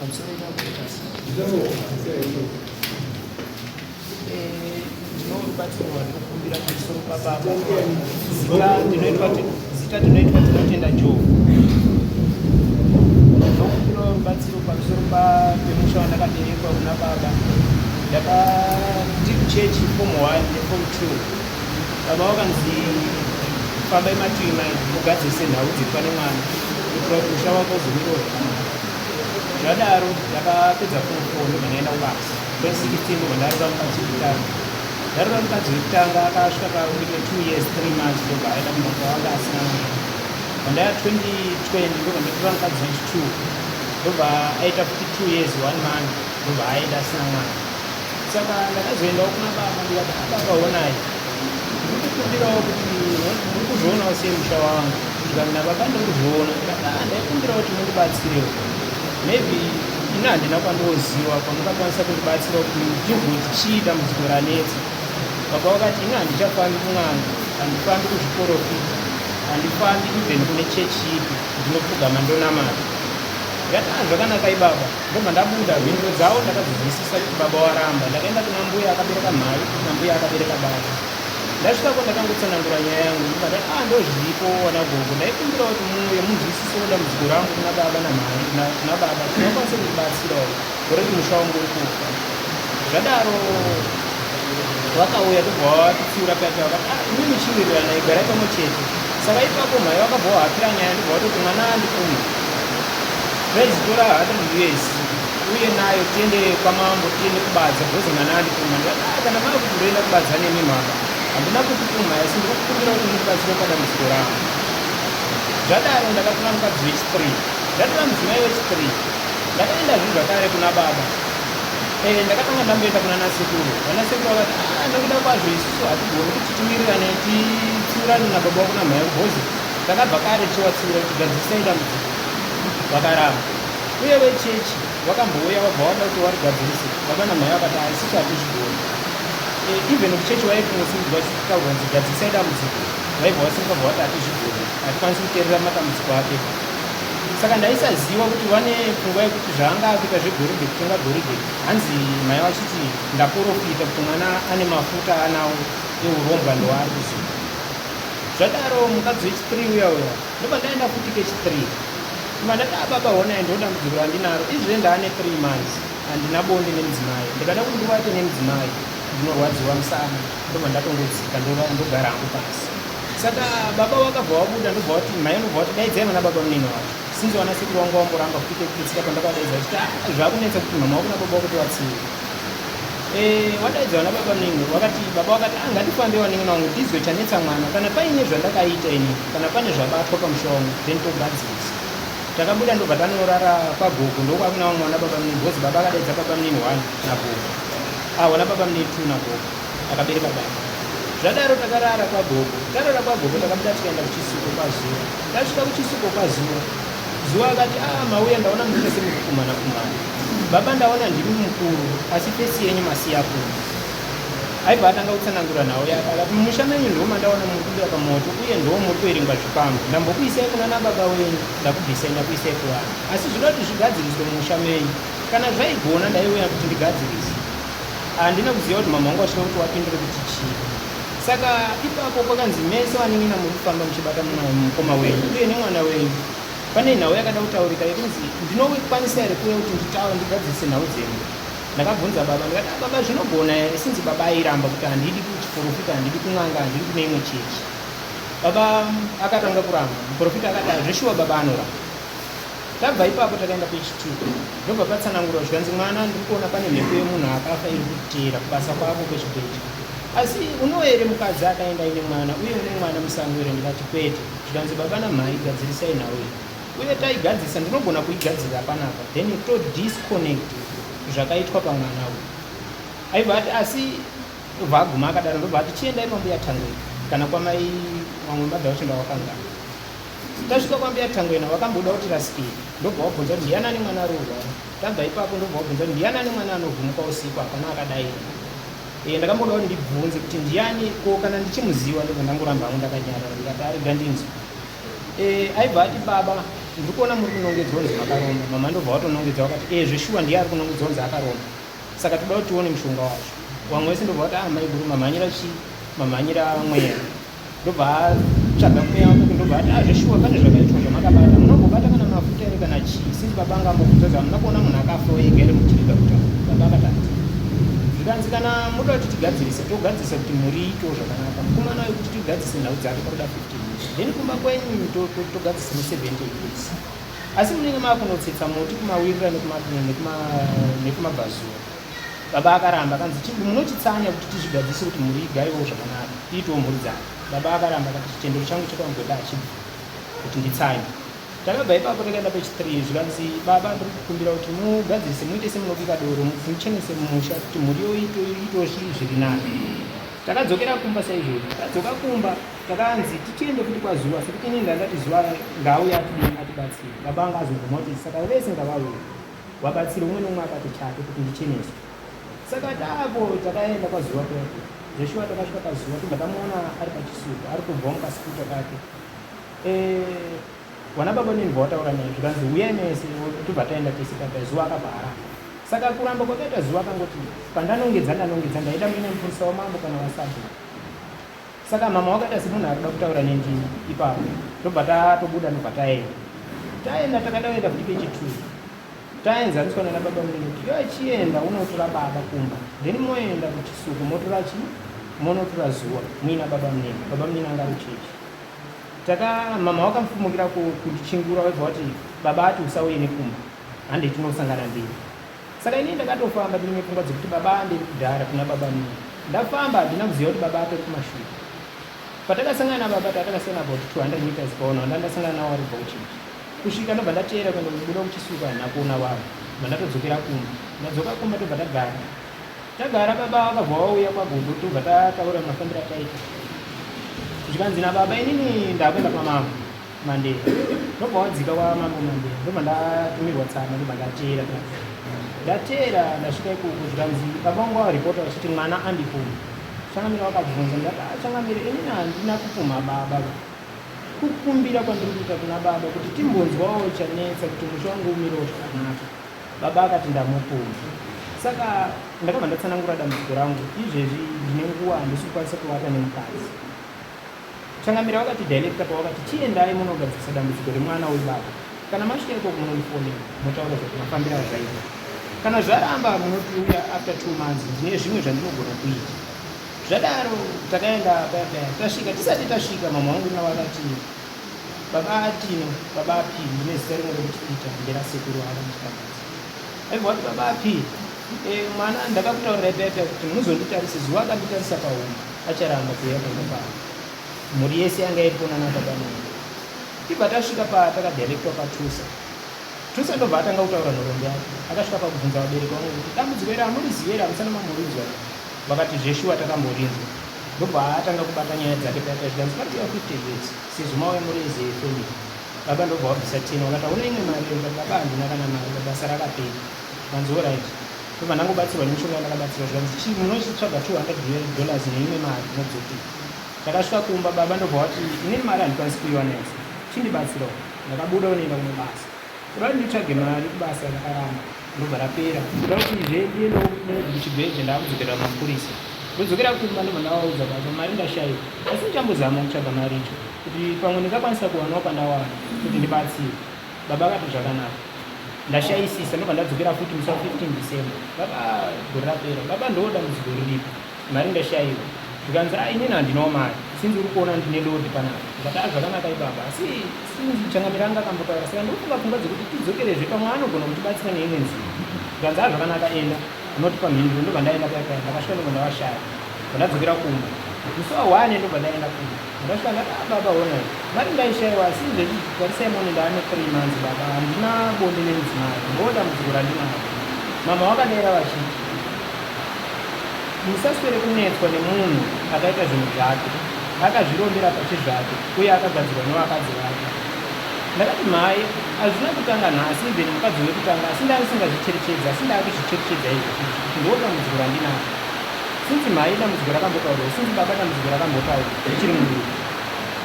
Pamusoro inokuita. Ndinorubatsiro rwandinokumbira pamusoro pababa. Zita ndinoitwa zita ndinoitwa Tinotenda Joe. Ndinokumbira rubatsiro pamusoro pemusha wandakaberekwa kuna baba. Ndaka ndiri kuchechi form 1 neform 2. Baba vakanzi fambai mativi mai mugadzirise nhau dziri pane mwana kuitira kuti musha wako uzomirawo zvakanaka. Zvadaro ndakapedza form 4 ndobva ndaenda kubasa. 2016 ndobva ndaroora mukadzi wekutanga. Ndaroora mukadzi wekutanga akasvika pakuite 2 years 3 months ndobva aenda kumba kwawanga asina mwana. Pandaya 2020 ndobva ndatora mukadzi wechi 2 ndobva aita futi 2 years 1 month ndobva aenda asina mwana. Saka ndakazoendawo kuna baba ndikati ah, baba honai ndiri kukumbirawo kuti muri kuzvionawo sei musha wangu zvikanzi nababa ndiri kuzviona ndikati ah, ndaikumbirawo kuti mundibatsirewo maybe ini handina kwandoziva kwamungakwanisa kundibatsira kuti ndinzwe kuti chii dambudziko ranetsa. Baba vakati ini handichafambi kun'anga, handifambi kuzviporofita, handifambi even kune chechi ipi, ndinopfugama ndonamata. Ndikati ah, zvakanaka ibaba. Ndobva ndabuda, mhinduro dzavo ndakadzonzwisisa kuti baba waramba. Ndakaenda kuna mbuya akabereka mhai nambuya akabereka baba. Ndasvikako ndakangotsanangura nyaya yangu ndobva ndati ah, ndozviripo wana gogo, ndaikumbirawo kuti muuye munzwisisewo dambudziko rangu kuna baba namhai kuna baba kuti vakwanise kundibatsirawo gore kuti musha wangu uri kufa. Zvadaro vakauya tobva vatitsiura paya paya vakati ah, imimi chiwiriranai garai pamwe chete. Saka ipapo mhai vakabva vahakira nyaya ndobva vatoti mwana andipumha. Praise tora 100 US uye nayo tiende kwamambo tiende kubadza because mwana andipumha. Ndikati ah, kana mava kuti ndoenda kubadza nemi mama handina kukupumha asi ndiri kukumbira kuti mundibatsire padambudziko rangu. Zvadaro ndakatora mukadzi wechi3 ndatora mudzimai wechi3 ndakaendazve zvakare kuna baba. Eh, ndakatanga ndamboenda kuna nasekuru. Vanasekuru vakati ah, nokuda kwazvo isusu hatigoni kuti tiwirirane titsiurane nababa wako namhai wako because takabva kare tichiwatsiura kuti gadzirisai dambudziko. Vakaramba. Uye vechechi vakambouya vabva vada kuti warigadzirise. Baba namhai vakati ah, isusu hatizvigoni. Eh, even kuchechi vaitongosimudzwa vachitaurwa kunzi gadzirisai dambudziko. Vaibva vasimuka vabva vati hatizvigoni. Hatikwanisi kuteerera matambudziko ake. Saka ndaisaziva kuti vane pfungwa yekuti zvaanga akuita zvegoridhe kutenga goridhe hanzi mai vachiti ndaporofita kuti mwana ane mafuta anawo eurombwa ndoaari kuziva. Zvadaro mukadzi wechi3 uya uya ndobva ndaenda futi kechi3 ndobva ndati ah baba honai ndo dambudziko randinaro izve ndaane 3 months handina bonde nemudzimai ndikada kuti ndivate nemudzimai ndinorwadziwa musana ndobva ndatongodzika ndogara hangu pasi. Saka baba vakabva vabuda ndobva vati mhai ndobva vati daidzai vana baba munini wacho since vana sekuru vangu vamboramba kuita kutsika pandakavadaidza vachiti ah, zvakunetsa kuti mama wako nababa wako tivatsiure. Eh, wadaidza vana baba munini vakati baba vakati ah, ngatifambe vanin'ina wangu ndizwe chanetsa mwana kana paine zvandakaita ini kana pane zvabatwa pamusha wangu then togadzirisa. Takabuda ndobva tanorara kwagogo ndokwakuna vamwe vana baba munini because baba akadaidza baba munini one nagogo ah, vana baba munini two nagogo. Akabereka baba. Zvadaro takarara kwagogo. Tarara kwagogo takabuda tikaenda kuchisuko kwazuva. Tasvika kuchisuko kwazuva. Zuva akati ah mauya ndaona muri mese muri kukumana kumana. Baba ndaona ndimi mukuru asi fesi yenyu masiya kuno. Aibva atanga kutsanangura nhau yake akati mumusha menyu ndiwo mandaona muri kubira pamoto uye ndiwo muri kuverengwa zvikwambo. Ndambokuisai kuna nababa wenyu ndakubvisai ndakuisai kuvanhu. Asi zvinoda kuti zvigadziriswe mumusha menyu. Kana zvaigona ndaiuya kuti ndigadzirise. Handina kuziva kuti mhamha vangu vachida kuti wapindure kuti chii. Saka ipapo kwakanzi mese vanin'ina muri kufamba muchibata mukoma wenyu uye nemwana wenyu. Pane nhau yakada kutaurika yekunzi ndinokwanisa here kuuya kuti nditaure ndigadzirise nhau dzenyu. Ndakabvunza baba ndikati ah, baba zvinogona here since baba airamba kuti handidi kuchiporofita handidi kun'anga handidi kune imwe chechi. Baba akatanga kuramba muporofita akati ah, zveshuwa baba anoramba. Tabva ipapo takaenda pechi two ndobva patsanangurwa zvikanzi mwana ndiri kuona pane mhepo yemunhu akafa iri kuteera kubasa kwako kwechibheja asi unowo here mukadzi akaenda aine mwana uye une mwana musango here ndikati kwete zvikanzi baba namhai gadzirisai nhau iyi uye taigadzirisa ndinogona kuigadzirira panapa then to disconnect zvakaitwa pamwana uyu aibva ati asi ndobva aguma akadaro ndobva ati chiendai kwambuya Tangwena kana kwamai vamwe madha vacho ndawakangana Tasvika kwambuya Tangwena vakamboda kuti rasikei ndobva wabvunza kuti ndiani ane mwana ari kurwara. Tabva ipapo ndobva wabvunza kuti ndiani ane mwana anovhumuka usiku hapana akadaira. E, ndakamboda kuti ndibvunze kuti ndiani ko kana ndichimuziva ndobva ndangoramba hangu ndakanyarara ndikati arega ndinzwe. E, aibva ati baba Ndiri kuona muri kunongedzwa kunzi makaromba. Mama ndobva vatonongedza vakati ee zveshuwa ndiye ari kunongedzwa kunzi akaromba. Saka toda kuti tione mushonga wacho. Vamwe vese ndobva vati ah maiguru mamhanyira chii? Mamhanyira mweya. Ndobva atsvaga mweya wake ndobva ati ah zveshuwa pane zvakaitwa zvamakabata. Munombobata kana mafuta here kana chii? Since baba anga ambobvunza kuti hamuna kuona munhu akafa ega here muchirega kutaura. Baba akati handina. Zvikanzi kana muda kuti tigadzirise togadzirisa kuti mhuri iitewo zvakanaka. Mukomana uyu kuti tigadzirise nhau dzake pakuda 15 years. Then kumba kwenyu togadzirisa ne 70 years. Asi munenge makunotsetsa muti kumawirira nekumabvazuva. Baba akaramba akanzi chinhu munochitsanya kuti tizvigadzise kuti mhuri igarewo zvakanaka iitewo mhuri dzayo. Baba akaramba akati chitendero changu chekwamugweda hachibvi kuti nditsanye. Takabva ipapo takaenda pechi 3 zvikanzi baba ndiri kukumbira kuti mugadzirise muite semunobika doro muchenese musha kuti mhuri yoitewo zviri nani. Takadzokera kumba saizvozvo. Tadzoka kumba takanzi tichiende futi kwaZuva sekuti ini ndandati Zuva ngaauye atidii atibatsire. Baba anga azobvuma kuti saka vese ngavauye vabatsire umwe neumwe akati chake kuti ndicheneswe. Saka tapo takaenda kwaZuva kuya kuya. Zveshuwa takasvika paZuva tobva tamuona ari pachisuko ari kubva mukasikuta kake. Eh, wana baba neni vawataura naye zvikanzi huyai mese tobva taenda tese papa Zuva akabva aramba. Saka kuramba kwakaita Zuva akangoti pandanongedza ndanongedza ndaida muine mupurisa wamambo kana wasabhuku. Saka mama wakaita semunhu arikuda kutaura nendimi ipapo tobva tatobuda ndobva taenda. Taenda takada kuenda futi kechitwo. Taenzaniswa nana baba munini kuti iwe chienda unotora baba kumba then moenda kuchisuku motora chi monotora Zuva muina baba munini. Baba munini anga ari kuchechi. Taka mama wakamufumukira kundichingura waibva wati baba ati usauye nekumba. Handei tinosangana mberi. Saka ini ndakatofamba ndine pfungwa dzekuti baba andiri kudhara kuna baba Mia. Ndafamba handina kuziva kuti baba atori kumashure. Patakasangana nababa tatakasiyana about 200 meters paona wanda ndasangana nawo ari kubva kuchechi. Kusvika ndobva ndateera kuenda kubuda kuchisuka handina kuona vanhu. Ndobva ndatodzokera kumba. Ndadzoka kumba tobva tagara. Tagara baba vakabva vauya kwagogo tobva tataura mafambiro ataita. Zvikanzi nababa inini ndakuenda kwamambo. Mandela ndobva wadzika kwamambo Mandela ndobva ndatumirwa tsamba ndobva ndateera ndateera ndasvika ikoko zvikanzi baba vangu vavaripota vachiti mwana andipuma changamire vakabvunza ndikati ah, changamire inini handina kupumha baba kukumbira kwandiri kuita kuna baba kuti timbonzwawo chanetsa kuti musha wangu umirewo zvakanaka baba akati ndamupumha saka ndakabva ndatsanangura dambudziko rangu izvezvi ndine nguva handisi kukwanisa kuvata nemukadzi Changamire vakati director pavakati chiendai munogadzirisa dambudziko remwana uyu baba. Kana masvika ikoko munondifonera motaura zvati mafambira azvaita. Kana zvaramba munotiuya after 2 months ndine zvimwe zvandinogona kuita. Zvadaro takaenda paya paya tasvika tisati tasvika mama wangu na vakati baba Tino baba P ndine zita rimwe rekuti Peter ndera sekuru akanditambudza. Aibva wati baba P e, mwana ndakakutaurirai paya paya kuti muzonditarise zuva akanditarisa pahuma acharamba kuuya pamba pavo. Mhuri yese yanga iripo nana baba nani. Tibva tasvika patakadirectwa paTusa. Tusa ndobva atanga kutaura nhoroondo yake. Akasvika pakubvunza vabereki vangu kuti dambudziko iri hamurizivi here hamusana mamborinzwa here? Vakati zveshuwa takamborinzwa. Ndobva atanga kubata nyaya dzake paya paya zvikanzi pari kuuya 50 years sezvo mauya muri as a family. Baba ndobva vabvisa 10 vakati hauna imwe mari here? Ndikati baba handina kana mari basa rakapera. Zvikanzi alright. Ndobva ndangobatsirwa nemishonga yandakabatsirwa zvikanzi chii munochitsvaga 200 dollars neimwe mari modzokera. Takasvika kumba baba ndobva vati inini mari handikwanisi kuiwana yese chindibatsirawo. Ndakabuda unoenda kumabasa. Kuda kuti nditsvage mari kubasa rakaramba ndobva rapera. Kuda kuti zve ndiendewo kuchigweje ndakudzokera kumapurisa. Ndodzokera kumba ndobva ndavaudza baba mari ndashaiwa asi ndichambozama kutsvaga mari icho kuti pamwe ndingakwanisa kuwanawo pandawana kuti ndibatsire. Baba vakati zvakanaka. Ndashaisisa ndobva ndadzokera futi musi wa 15 December. Baba gore rapera. Baba ndoo dambudziko riripo. Mari ndashaiwa. Zvikanzi ah inini handinawo mari. Since uri kuona ndine load panapa. Ndikati ah zvakanaka ibaba. Asi since changamire anga akambotaura saka ndiri kufunga pfungwa dzekuti tidzokerezve pamwe anogona kutibatsira neimwe nzira. Zvikanzi ah zvakanaka enda unotipa mhinduro ndobva ndaenda paya paya ndakasvika ndobva ndavashaya. Ndadzokera kumba. Musi wa 1 ndobva ndaenda kumba. Ndakasvika ndati ah baba honai mari ndaishaiwa asi izvezvi tarisai muone ndaane 3 months baba handina bonde nemudzimai ndoo dambudziko randinaro. Mama vakadaira vachiti musaswere kunetswa nemunhu akaita zvinhu zvake akazvirombera pachezvake uye akagadzirwa nevakadzi vake. Ndakati mhai hazvina kutanga nhasi even mukadzi wekutanga asi ndandisingazvicherechedzi asi ndaakuzvicherechedza izvezvi kuti ndoo dambudziko randinaro. Since mhai dambudziko rakambotaurwa, since baba dambudziko rakambotaurwa, richiri muduku.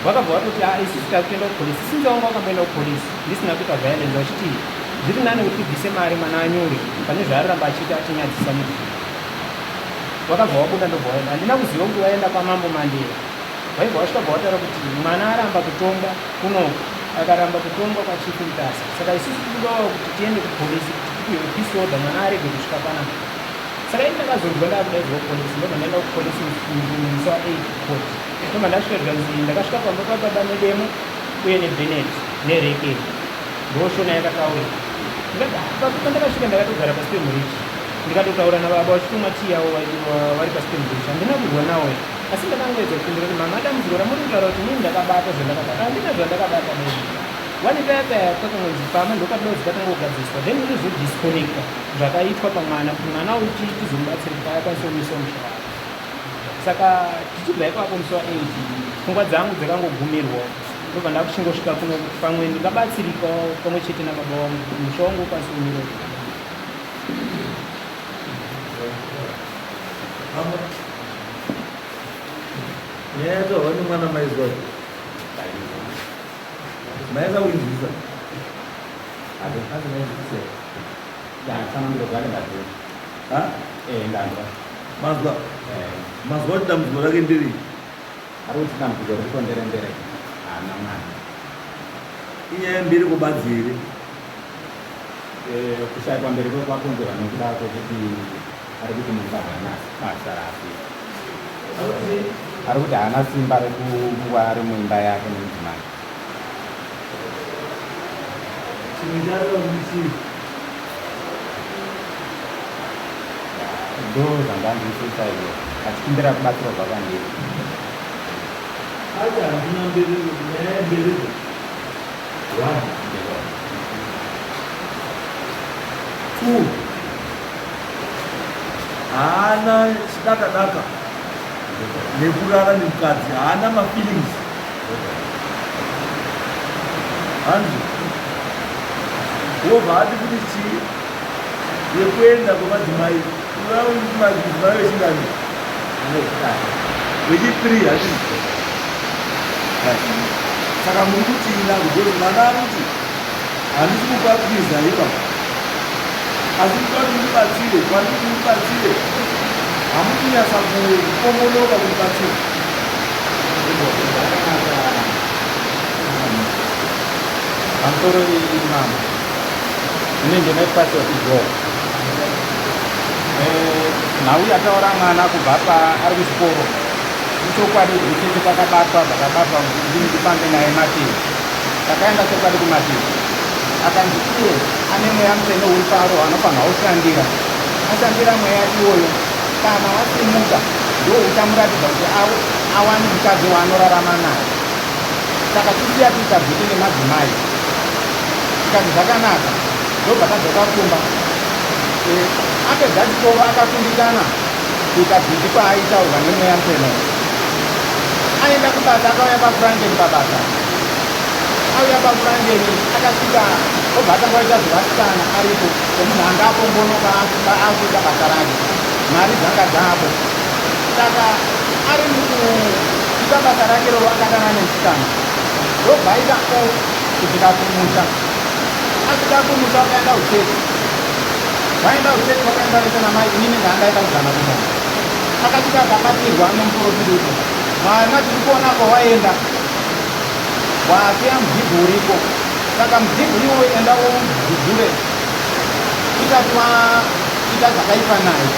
Vakabva vatoti a ah, isusu takutoenda kupolisi since vanga vakamboenda kupolisi ndisina kuita violence vachiti zviri nani kuti tibvise mari mwana anyure pane zvaariramba achiita achinyadzisa munhu. Vakabva vabuda ndobva vaenda. Handina kuziva kuti vaenda kwamambo Mandela. Vaibva vasvika bva vataura kuti mwana aramba kutongwa kunoku akaramba kutongwa kwachief Mutasa saka isusu tikudawo kuti tiende kupolisi kuti tipiwe peace order mwana arege kusvika panapa. Saka ini ndakazonzwa ndakudaidzwa kupolisi ndobva ndaenda kupolisi musi wa 8 court ndobva ndasvika zvikanzi ndakasvika pamba pababa nedemo uye nebenet nerekeni ndoshona yakataurika ndikati ah, baba pandakasvika ndakatogara pasi pemuriji ndikatotaura nababa vachitomwa tii yavo vari pasi pemuriji handina kurwa nawo asi ndakangoedza kupindura kuti mama dambudziko ramuri kutaura kuti inini ndakabata zvandakabata handina zvandakabata nei wani paya paya pakangonzi pama ndokadodzi katanga kugadziriswa then ndozodisconnecta zvakaitwa pamwana kuti mwana uyu tizomubatsira kuti akwanise kumisa musha wake saka tichibva ipapo musi wa 8 pfungwa dzangu dzakangogumirwa ndobva ndakuchingosvika kuno kuti pamwe ndingabatsirikawo pamwe chete nababa vangu kuti musha wangu ukwanise kumira Nyaya yataurwa nemwana maizwa maisa kuinzwisa Mazwa mazwa kuti dambudziko rake ndiri ari kuti dambudziko riri konderembere haana mwana inyaya yembereko badzi here eh, kushaikwa mbereko kwakonzerwa nekuda kwekuti ari kuti mumba haana basa raasiita ari kuti haana simba rekuva ari muimba yake nemudzimai Chimwe chaareva kuti chii? Ndo zvandanzwisisa izvo achikumbira kubatsirwa kwakandiri. Ati handina mbereko, nyaya yembereko. One. Two. Haana chidaka daka nekurara nemukadzi, haana mafeelings. Hanzi wobva ati kuti chii yekuenda kwemadzimai madzimai vechingani vechithree hati saka muri kutina because mwana ari kuti handisi kukwapwiza ipa asi kuda kuti mubatsire kwandiri kuti mubatsire hamukunyatsa kukombonoka kumubatsira Pamusoro imama ini ndine pastor igo eh, nhau yataura mwana kubva paari kuchikoro ichokwadi kuti kuchechi kwakabatwa zvakabatwa ndini ndifambe naye mativi takaenda chokwadi kumativi akanzi iye ane mweya mutsvene uri paro anofanirwa kushandira ashandira mweya iwoyo kana wasimuka ndo uchamuratidza kuti awane mukadzi waanorarama naye saka tisiya kuita bhuti nemadzimai tikati zvakanaka ndobva tadzoka kumba e, apedza chikoro akakundikana kuita bhuti kwaaitaurwa nemweya mutsvene aenda kubasa akauya pafurangeni pabasa auya pafurangeni akasvika obva atanga kuita zvevasikana aripo semunhu anga apombonoka akuita basa rake mari dzanga dzaapo saka ari mukuita basa rake roro akadana nemusikana ndobva aita o kusvika kumusha asvika kumusha wakaenda kuchechi vaenda kuchechi vakaenda vese namai inini ndaandaita kugana kumona akasvika akabatirwa nomuprofiti uti mwana tiri kuona kwawaenda wasiya mudhibhi uriko saka mudhibhi iwoyo enda udhudhure usati waita zvakaipa naye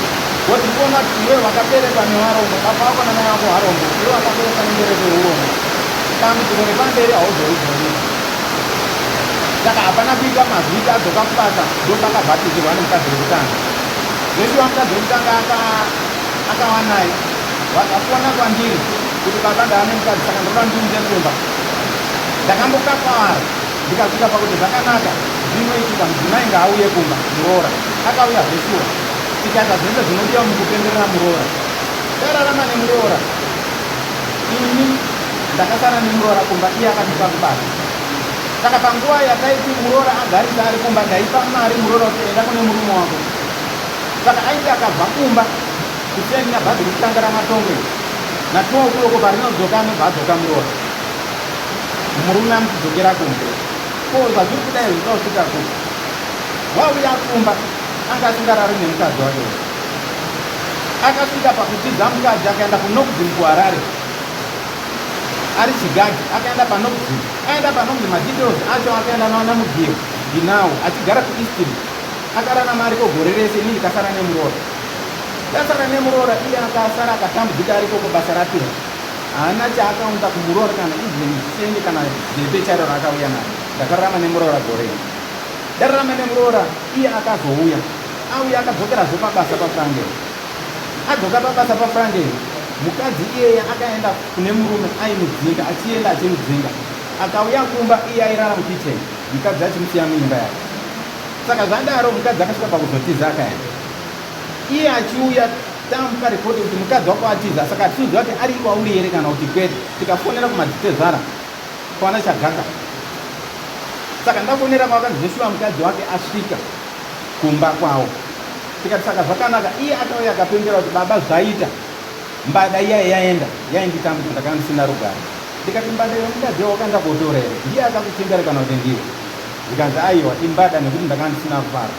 Woti kuona kuti iwe wakaberekwa newarombo, baba wako namai wako warombo, iwe wakaberekwa nembereko yeurombo. Dambudziko repamberi hauzorigoni. Saka hapana kuita mavhiki adzoka kubasa ndopakabhatisirwa nemukadzi wekutanga. Zveshuwa mukadzi wekutanga akawa naye vakafona kwandiri kuti baba ndava nemukadzi saka ndoda ndiunze kumba. Ndakambokakawara ndikasvika pakuti zvakanaka zvinoitika mudzimai ngaauye kumba muroora akauya zveshuwa tikaita zvese zvinodiwa mukupemberera muroora tararama nemuroora ini ndakasara nemuroora kumba iye akatipa kubasa saka panguva yataiti muroora agarisa ari kumba ndaipa mari muroora kuti enda kune murume wako saka aiti akabva kumba kusiya ndina bhazi rekutanga ramatongwe natuwa ukuloko parinodzoka anobva adzoka muroora. Murume amuchidzokera kumba. Ko zvazviri kudai zvinoda kusvika kupi? Wauya kumba anga asingarari nemukadzi wake uyu. Akasvika pakutiza mukadzi akaenda kuNokzim kuHarare. Ari chigadhi akaenda paNokzim. Aenda paNokzim madetails acho akaenda nawana Mugiyo ndinawo achigara kuEastern. Akararama ariko gore rese ini ndikasara nemuroora. Ndasara nemuroora iye akasara akatambudzika ariko kubasa rapera. Haana chaakaunza kumuroora kana even sende kana zepe chairo raakauya naro. Ndakararama nemuroora gore iri. Ndararama nemuroora iye akazouya. Auya akadzokerazve pabasa paFrangel. Adzoka pabasa paFrangel, mukadzi iyeye akaenda kune murume aimudzinga achienda achimudzinga. Akauya kumba iye airara mukitchen mukadzi achimusiya muimba yake. Saka zvadaro mukadzi akasvika pakuzotiza akaenda. Iye achiuya tamupa report kuti mukadzi wako atiza saka hatisi kuziva kuti ari kwauri here kana kuti kwete. Tikafonera kumadzitezvara kwana Chagaka. Saka ndafonera kwakanzi zveshuwa mukadzi wake asvika kumba kwawo. Tikati saka zvakanaka iye akauya akapembera kuti baba zvaita mbada iya yaenda yainditambudza ndakanga ndisina rugare. Ndikati mbada yemukadzi wakaenda kotora here ndiye akakuchinga here kana kuti ndiwe? Zvikanzi aiwa imbada nekuti ndakanga ndisina kufara.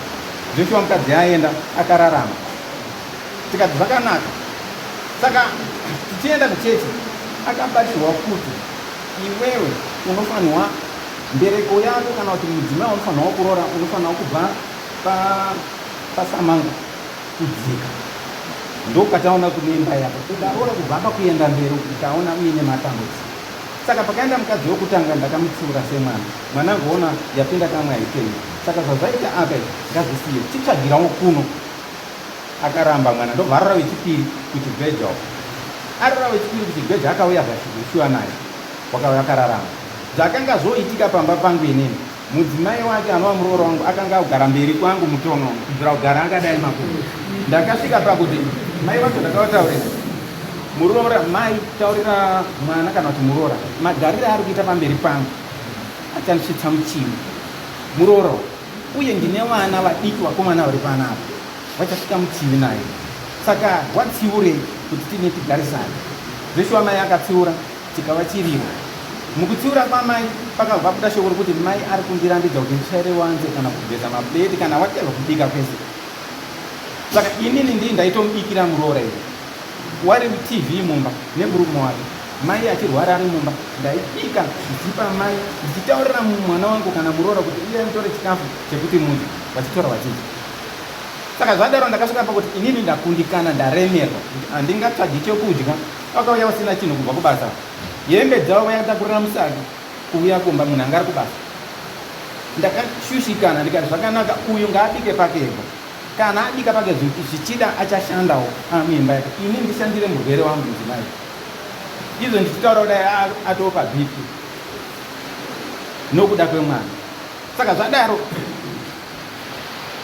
Joshua mukadzi aenda akararama. Tikati zvakanaka. Saka tichienda kuchechi akabatirwa kuti iwewe unofanirwa mbereko yako kana kuti mudzimai unofanirwa kuroora unofanirwa kubva pasamanga kudzika ndokataona kune imba yako ukaroora kubva apa kuenda mberi ukaona uine matambudziko Saka pakaenda mukadzi wekutanga ndakamutsiura semwana. Mwanangu hona yapinda kamwe haitei. Saka zvazvaita apa izvi ngazvisiye chitsvagirawo kuno. Akaramba mwana ndobva arora wechipiri kuchigweja uko. Arora wechipiri kuchigweja akauya zvashuwa naye. Wakauya akararama. Zvakanga zvoitika pamba pangu inini. Mudzimai wake anova muroora wangu akanga akugara mberi kwangu mutono kubvira kugara akadai makumbo. Ndakasvika pakuti mai vacho ndakavataurira muroora mai taurira mwana kana kuti muroora magariro aari kuita pamberi pangu achandisvitsa muchivi muroora uye ndine vana vadiki vakomana vari panapa vachasvika muchivi naye saka watsiurei kuti tine tigarisane zveshuwa mai akatsiura Chikava chiriro. Mukutsiura kwamai pakabva pabuda shoko rokuti mai ari kundirambidza kuti nditsvaire wanze kana kugeza maplate kana whatever kubika kwese. Saka inini ndii ndaitomubikira muroora iri. Wari TV mumba nemurume wake. Mai achirwara ari mumba ndaibika ndichipa mai ndichitaurira mwana wangu kana muroora kuti uyai mutore chikafu chekuti mudye vachitora vachidya. Saka zvadaro ndakasvika pakuti inini ndakundikana ndaremerwa kuti handingatsvagi chekudya Vakauya vasina chinhu kubva kubasa. Hembe dzavo vayatakurira musaki kuuya kumba munhu anga ari kubasa. Ndakashushikana ndikati zvakanaka uyu ngaabike pake ega. Kana abika pake zvichida achashandawo muimba yake. Ini ndishandire murwere wangu mudzimai. Izvo ndichitaura kudai atopa BP nokuda kwemwana. Saka zvadaro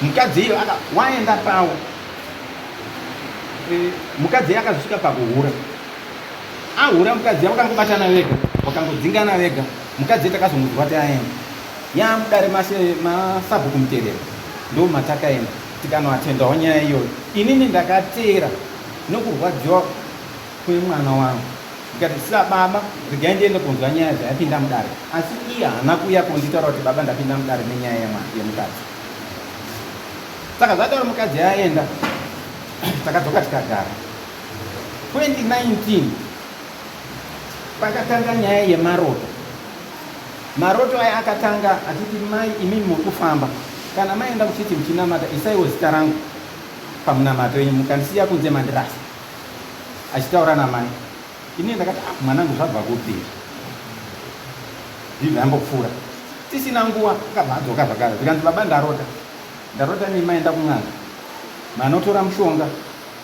mukadzi iyo aka waenda pawo eh, mukadzi akazosvika pakuhura ahura mukadzi vakangobatana vega vakangodzingana vega mukadzi takazongonzwa kuti aenda yamudare masabhuku muterero ndo matakaenda tikanoatendawo nyaya iyoyo inini ndakateera nokurwadziwa kwemwana wangu ndikati sababa regai ndiende kunzwa nyaya zvayapinda mudare asi iye haana kuuya kunditaura kuti baba ndapinda mudare nenyaya yemukadzi Saka zvadaro mukadzi aenda takadzoka tikagara. 2019 pakatanga nyaya yemaroto. Maroto aya akatanga achiti mai imimi muri kufamba kana maenda kuchechi muchinamata isaiwo zita rangu pamunamato yenyu mukandisiya kunze mandirasa achitaura namai Ini ndakati ah mwanangu zvabva kupi izvi? Ndibva yambopfuura. Tisina nguva akabva adzoka zvakare zvikanzi baba ndarota. Ndarota imi maenda kun'anga. Manotora mushonga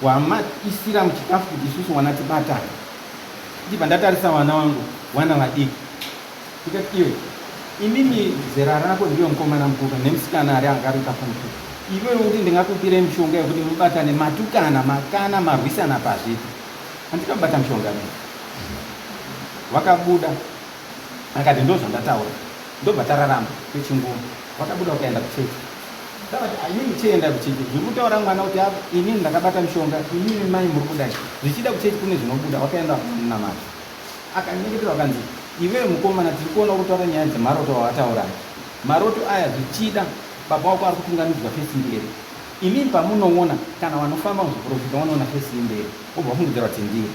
wamaisira muchikafu kuti isusu wana tibatane. Ndibva ndatarisa wana wangu wana vadiki. Ndikati iwe imimi zera rako ndiyo mukomana mukuru nemusikana ari anga ari kafumu. Iwewe kuti ndingakupire mishonga yekuti mubatane matukana makana marwisana pazvipi. Handina kubata mushonga nei. Wakabuda akati ndozvandataura ndobva tararama kwechinguva. Wakabuda ukaenda kuchechi. Ndakati ah, inini chienda kuchechi. Zviri kutaura mwana kuti ah, inini ndakabata mushonga, inini mai muri kudai. Zvichida kuchechi kune zvinobuda. Wakaenda kunamata. Akanyengetera akanzi Iwewe mukomana tiri kuona uri kutaura nyaya dzemaroto awataura. Maroto aya zvichida baba wako ari kutungamidzwa fesi mberi. Imimi pamunoona kana vanofamba muzviprofita vanoona fesi yemberi vobva vafungidzira kuti ndiye.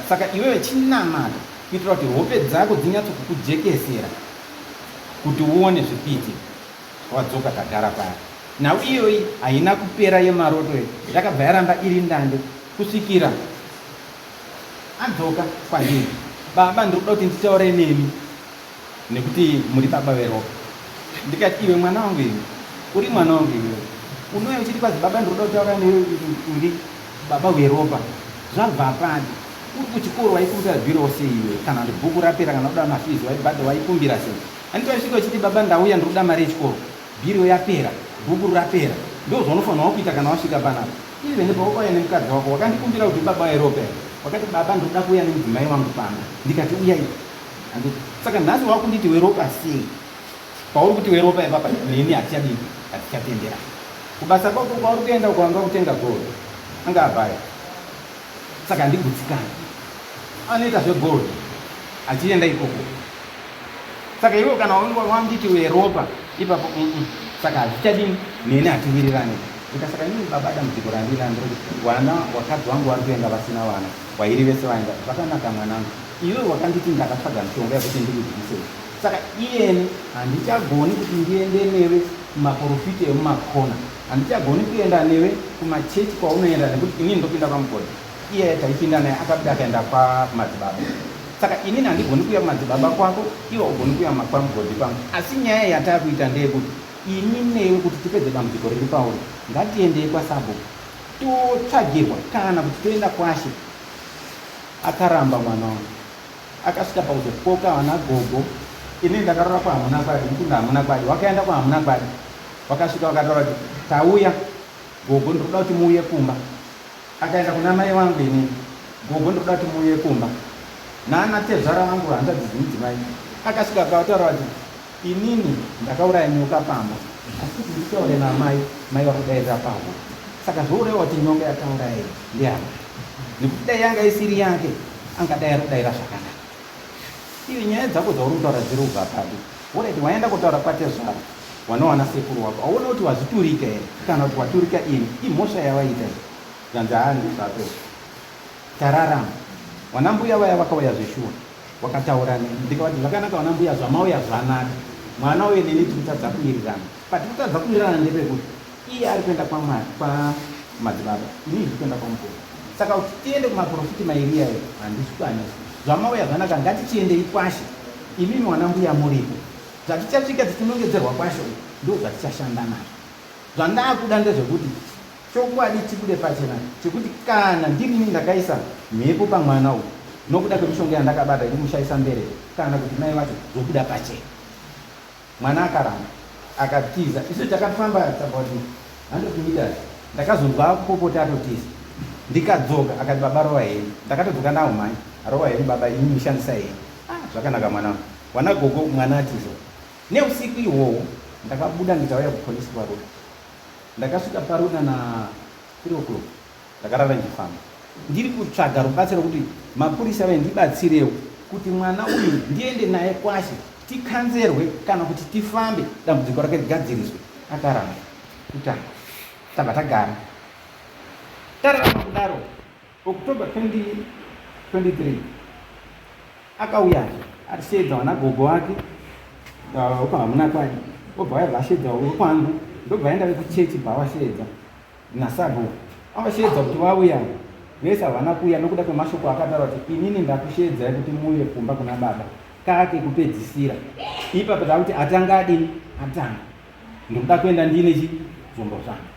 Saka iwewe chinamata kuitira kuti hope dzako dzinyatso kukujekesera kuti uone zviri kuitika. Wadzoka tagara paya. Nhau iyoyi haina kupera yemaroto iyi yakabva yaramba iri ndande kusvikira adzoka kwandiri. Baba ndiri kuda kuti nditaure nemi nekuti muri baba veropa. Ndikati iwe mwana wangu iwe uri mwana wangu iwe unouya uchiti kwazi baba ndiri kuda kutaura newe uri baba veropa zvabva padi uri kuchikoro waikumbira bhiro sei iwe kana kuti bhuku rapera kana kuda mafizi waibhadha waikumbira sei Handiti waisvika uchiti baba ndauya ndiri kuda mari yechikoro, bhiro yapera, bhuku rapera. Ndozvaunofanirwa kuita kana wasvika panapa. Even pawakauya nemukadzi wako wakandikumbira kuti baba waIropa here? Wakati baba ndiri kuda kuuya nemudzimai wangu pano. Ndikati uyai. Handiti saka nhasi wakunditi weropa sei? Pauri kuti weropa ipapa neni hatichadini? Hatichatenderani. Kubasa kwako kwauri kuenda uko wanga kutenga gold. Anga abhaya. Saka handigutsikani. Anoita zvegold achienda ikoko. Saka iwe kana wanditi weropa ipapo mm saka hazvichadini neni hatiwirirani. Ndika saka inini baba dambudziko randinaro nderekuti vana wakadzi wangu vari kuenda vasina vana wairi vese vaenda zvakanaka mwanangu iwe wakanditi ndakatsvaga mishonga yekuti ndikudyise saka iyeni handichagoni kuti ndiende newe kumaporofiti emumakona handichagoni kuenda newe kumachechi kwaunoenda nekuti inini ndopinda kwamugodhi iye taipinda naye akabuda akaenda kwamadzibaba saka inini handigoni kuuya kumadzibaba kwako iwe ugoni kuuya kwamugodi kwangu asi nyaya yatakuita ndeyekuti ini newe kuti tipedze dambudziko riri pauri ngatiendei kwasabhuku totsvagirwa kana kuti toenda kwashe akaramba mwana wangu akasvika pakuzokoka vana gogo inini ndakarora kwahamuna kwadi mukunda hamuna kwadi wakaenda kwahamuna kwadi wakasvika wakataura kuti tauya gogo ndikuda kuti muuye kumba Akaenda kuna mai vangu inini. Gogo ndikuda kuti muuye kumba. Nana tezvara vangu hanzvadzi dzemudzimai. Akasvika akavataura kuti inini ndakauraya nyoka pamba asi kuti nditaure namai mai vari kudairira pahuro. Saka zvoreva kuti nyoka yatauraya iyi ndeyamai. Nekuti dai yanga isiri yake angadai ari kudaira zvakanaka. Iwe nyaya dzako dzauri kutaura dziri kubva papi? Horaiti waenda kutaura kwatezvara wanowana sekuru wako auona kuti wazviturika here kana kuti waturika ini imhosva yawaita iyi zvanzi haa ndizvako izvi tararama wanambuya vaya vakauya zveshuwa wakataura neni ndikavati zvakanaka wanambuya zvamauya zvanaka mwana uye neni tiri kutadza kuwirirana patiri kutadza kuwirirana ndepekuti iye ari kuenda kwamwari kwamadzibaba ini ndiri kuenda kwamukuru saka kuti tiende kumaprofiti mairi iyayo handizvikwanisi zvamauya zvanaka ngatichiendei kwashe imimi wanambuya muripo zvatichasvika tichinongedzerwa kwashe uku ndo zvatichashanda nazvo zvandakuda ndezvekuti chokwadi chibude pachena chekuti kana ndirini ndakaisa mhepo pamwana uyu nokuda kwemishonga yandakabata yekumushaisa mbereko kana kuti mai vacho zvobuda pachena Mwana akaramba akatiza. Isu takafamba about 100 meters ndakazonzwa akupopota atotiza. Ndikadzoka akati baba rova henyu. Ndakatodzoka ndahumhanya. Rova henyu baba imi mushandisa henyu. Ah zvakanaka mwana wangu. Wana gogo mwana atiza. Neusiku ihwohwo ndakabuda ndikauya kupolice kwaRuda. Ndakasvika paRuda na 3 o'clock. Ndakarara ndichifamba ndiri kutsvaga rubatsiro kuti mapurisa vaindibatsirewo kuti mwana uyu ndiende naye kwashe tikanzerwe kana kuti tifambe dambudziko rake rigadziriswe. Akaramba kutanga tabva tagara tararama kudaro. October 2023 akauyazve achisheedza vana gogo vake wekwamuna kwake obva vaya vasheedza wekwangu ndobva vaenda vekuchechi bva vasheedza nasabhuku avasheedza kuti vauya vese havana kuuya nokuda kwemashoko akataura kuti inini ndakusheedzai kuti muuye kumba kuna baba kake kupedzisira ipapo takuti atanga adini atanga ndikuda kuenda ndiine chi zvombo zvangu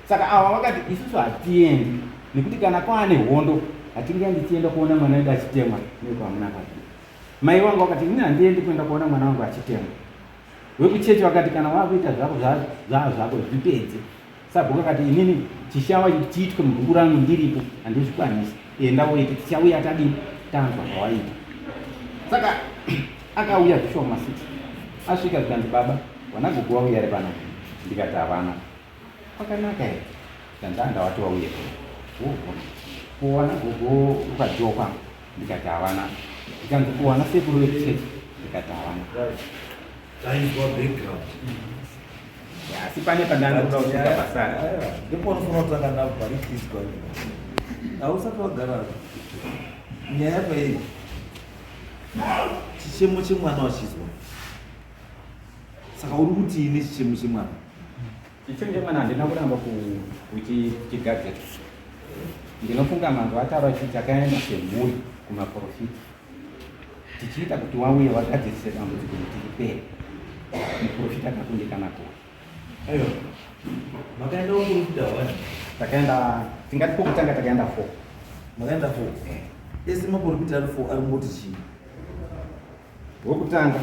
saka ava vakati isusu hatiendi nekuti kana kwaane hondo hatingaendi tienda kuona mwana wedu achitemwa nekwamuna kwake mai vangu vakati inini handiendi kuenda kuona mwana wangu achitemwa Wekuchechi vakati kana wakuita zvako zvaa zvako zvipedze. Sabhuku akati inini chishawa chiitwe mubhuku rangu ndiripo handizvikwanisi. Enda woite tichauya tadini tanzwa zvawaita. Saka akauya zvishoma 6 asvika zvikanzi baba vanagogo wauya here pano ndikati havana. Kwakanaka here zvikanzi andawati wauye. Ko vanagogo ukadzoka ndikati havana. Ndikanzi kuwana sekuru vekuchechi, ndikati havana. Tainzwa background. Asi pane pandanoda kusvika pasara. Ndipo unofanira kutanga napo parikidzwa. Hausati wagara. Nyaya pairi. Chichemo chemwana wachizwa. Saka uri kuti ini chichemo chemwana? Chichemo chemwana handina kuramba kuchigadzira. Ndinofunga manzwa ataura chii takaenda semhuri kumaprofita tichiita kuti wauye wagadzirise dambudziko kuti ripere. Muprofita akakundikana kuuya. Aiwa. Makaenda kuprofita wani? Takaenda tingati pokutanga takaenda 4. Makaenda 4. Eh. Ese maprofita ari 4 ari kungoti chii? Wekutanga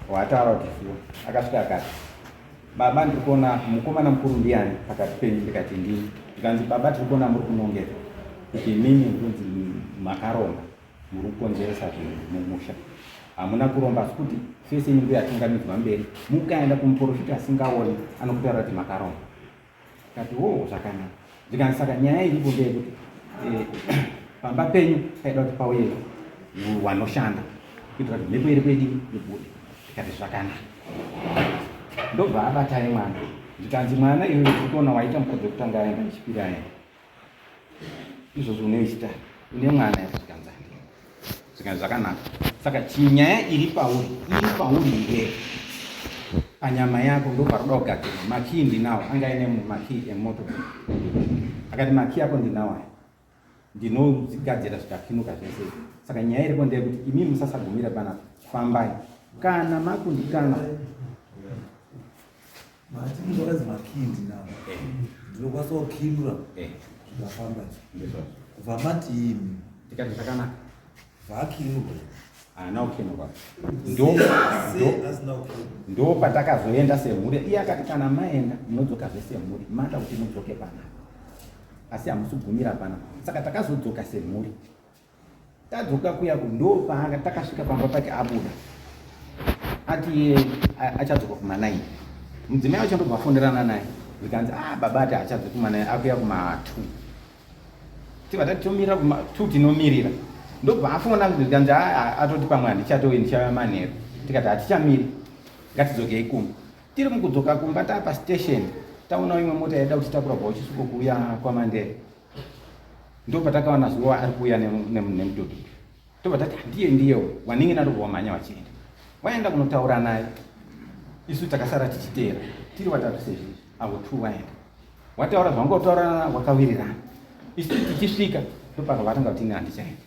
wataura kuti zuva akasvika akati baba ndiri kuona mukomana mukuru ndiani pakati penyu ndikati ndini ndikanzi baba tiri kuona muri kunongedza kuti imimi ndikunzi makaromba muri kukonzeresa zvinhu mumusha hamuna kuromba asi kuti fesi yenyu ndiyo yatungamidzwa mberi mukaenda kumuprofita asingaoni anokutaura kuti makaromba Kati wo zvakanaka. Zvikanzi saka nyaya iripo ndeyekuti eh, pamba penyu paida kuti pauye wanoshanda kuitira kuti mhepo iri kwedu ibude. Tikati zvakanaka. Ndobva abatai mwana. Zvikanzi mwana iwe tiri kuona waita mukadzi wekutanga aenda wechipiri aenda. Izvozvo une wechitatu une mwana here zvikanzi handina. Zvikanzi zvakanaka. Saka chinyaya iri pauri iri pauri iwewe panyama yako ndoparoda kugadzirwa. Makii ndinawo anga aine makii emoto akati makii ako ndinawo aya ndinodzigadzira zvikakinuka zvese izvi. Saka nyaya iripo ndeyekuti imi musasagumira panapa, fambai kana makundikana Mati ndinokazi makii ndinawo ndinokwanisa kukinura zvikafamba kubva mati imi tikati zvakanaka vakinurwa haana kukinurwa ndo patakazoenda semhuri iye akati kana maenda munodzoka zvesemhuri mada kuti mudzoke panapa asi hamusi kugumira panapa saka takazodzoka semhuri Tadzoka kuya ku ndo paanga takasvika pamba pake abuda ati iye achadzoka kuma 9 mudzimai wacho ndobva afonerana naye zvikanzi ah baba ati achadzoka kuma 9 akuya kuma 2 tibva tati tomirira kuma 2 tinomirira ndobva afona zvikanzi ah, atoti pamwe handichatouyi ndichauya manheru tikati hatichamiri ngatidzokei kumba tiri mukudzoka kumba taa pastation taonawo imwe mota yaida kutitakura kubva kuchisuko kuuya kwamandere Ndopatakaona zuva ari kuuya nemudhudhudhu tobva tati ndiye ndiye wanin'ina ndobva wamhanya wachienda waenda kunotaura naye isu takasara tichiteera tiri watatu sezvizvi avo two vaenda wataura zvawanga utaura wakawirirana isu tichisvika ndopaka vatanga kuti ini handichaenda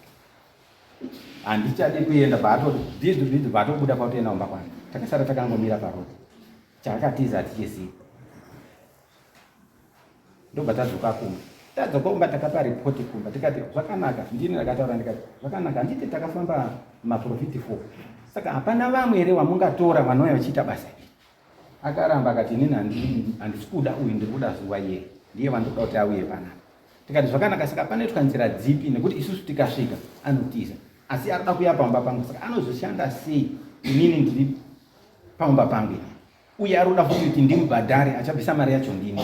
handichadi kuenda bvaatobhizu bhizu bvaatobuda kwatoenda kumba kwangu takasara takangomira paroad chaakatiza hatichizivi ndobva tadzoka kumba tadzoka kumba takapa ripoti kumba tikati zvakanaka ndini ndakataura ndikati zvakanaka handiti takafamba maprofiti four saka hapana vamwe here wamungatora vanouya vachiita basa iri akaramba akati inini handisi kuda uyu ndiri kuda zuva iye ndiye vandikuda kuti auye panapa tikati zvakanaka saka panoitwa nzira dzipi nekuti isusu tikasvika anotiza asi arikuda kuya pamba pangu saka anozoshanda sei inini ndiri pamba pangu ini uye ari kuda futi kuti ndimubhadhare achabvisa mari yacho ndini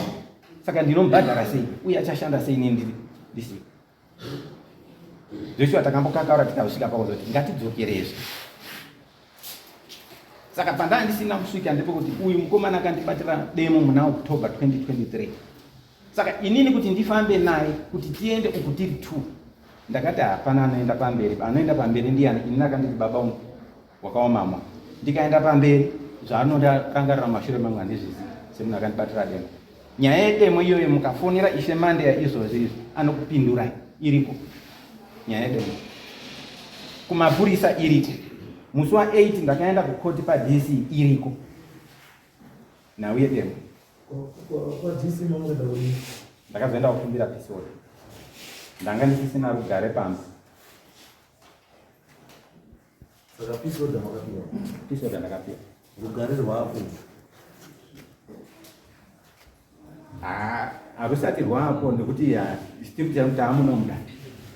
saka ndinomubhadhara sei uye achashanda sei ini ndiri ndisipo zveshuwa takambokakaura tikazosvika pakuzoti ngatidzokerezve saka pandaa ndisina kusvika ndepekuti uyu mukomana akandibatira demo muna october 2023 Saka inini kuti ndifambe naye kuti tiende uku tiri two ndakati hapana anoenda pamberi, anoenda pamberi ndiyani? Inini akanditi baba ungu wakaomamwa, ndikaenda pamberi zvaanorangarira mumashure mangu handizvizivi semunhu akandibatira demo. Nyaya yedemo iyoyo mukafonera Ishe Mandeya izvozvi izvi anokupindurai, iriko nyaya yedemo kumapurisa iriko. Musi wa 8 ndakaenda kukoti paDC iriko nhau yedemo. Ndakazoenda kukumbira pisori, ndanga ndisisina rugare pamba. Saka pisoda makapiwa? Pisoda ndakapiwa. Rugare rwako harusati rwako nekuti tiri kuita kuti amunomuda.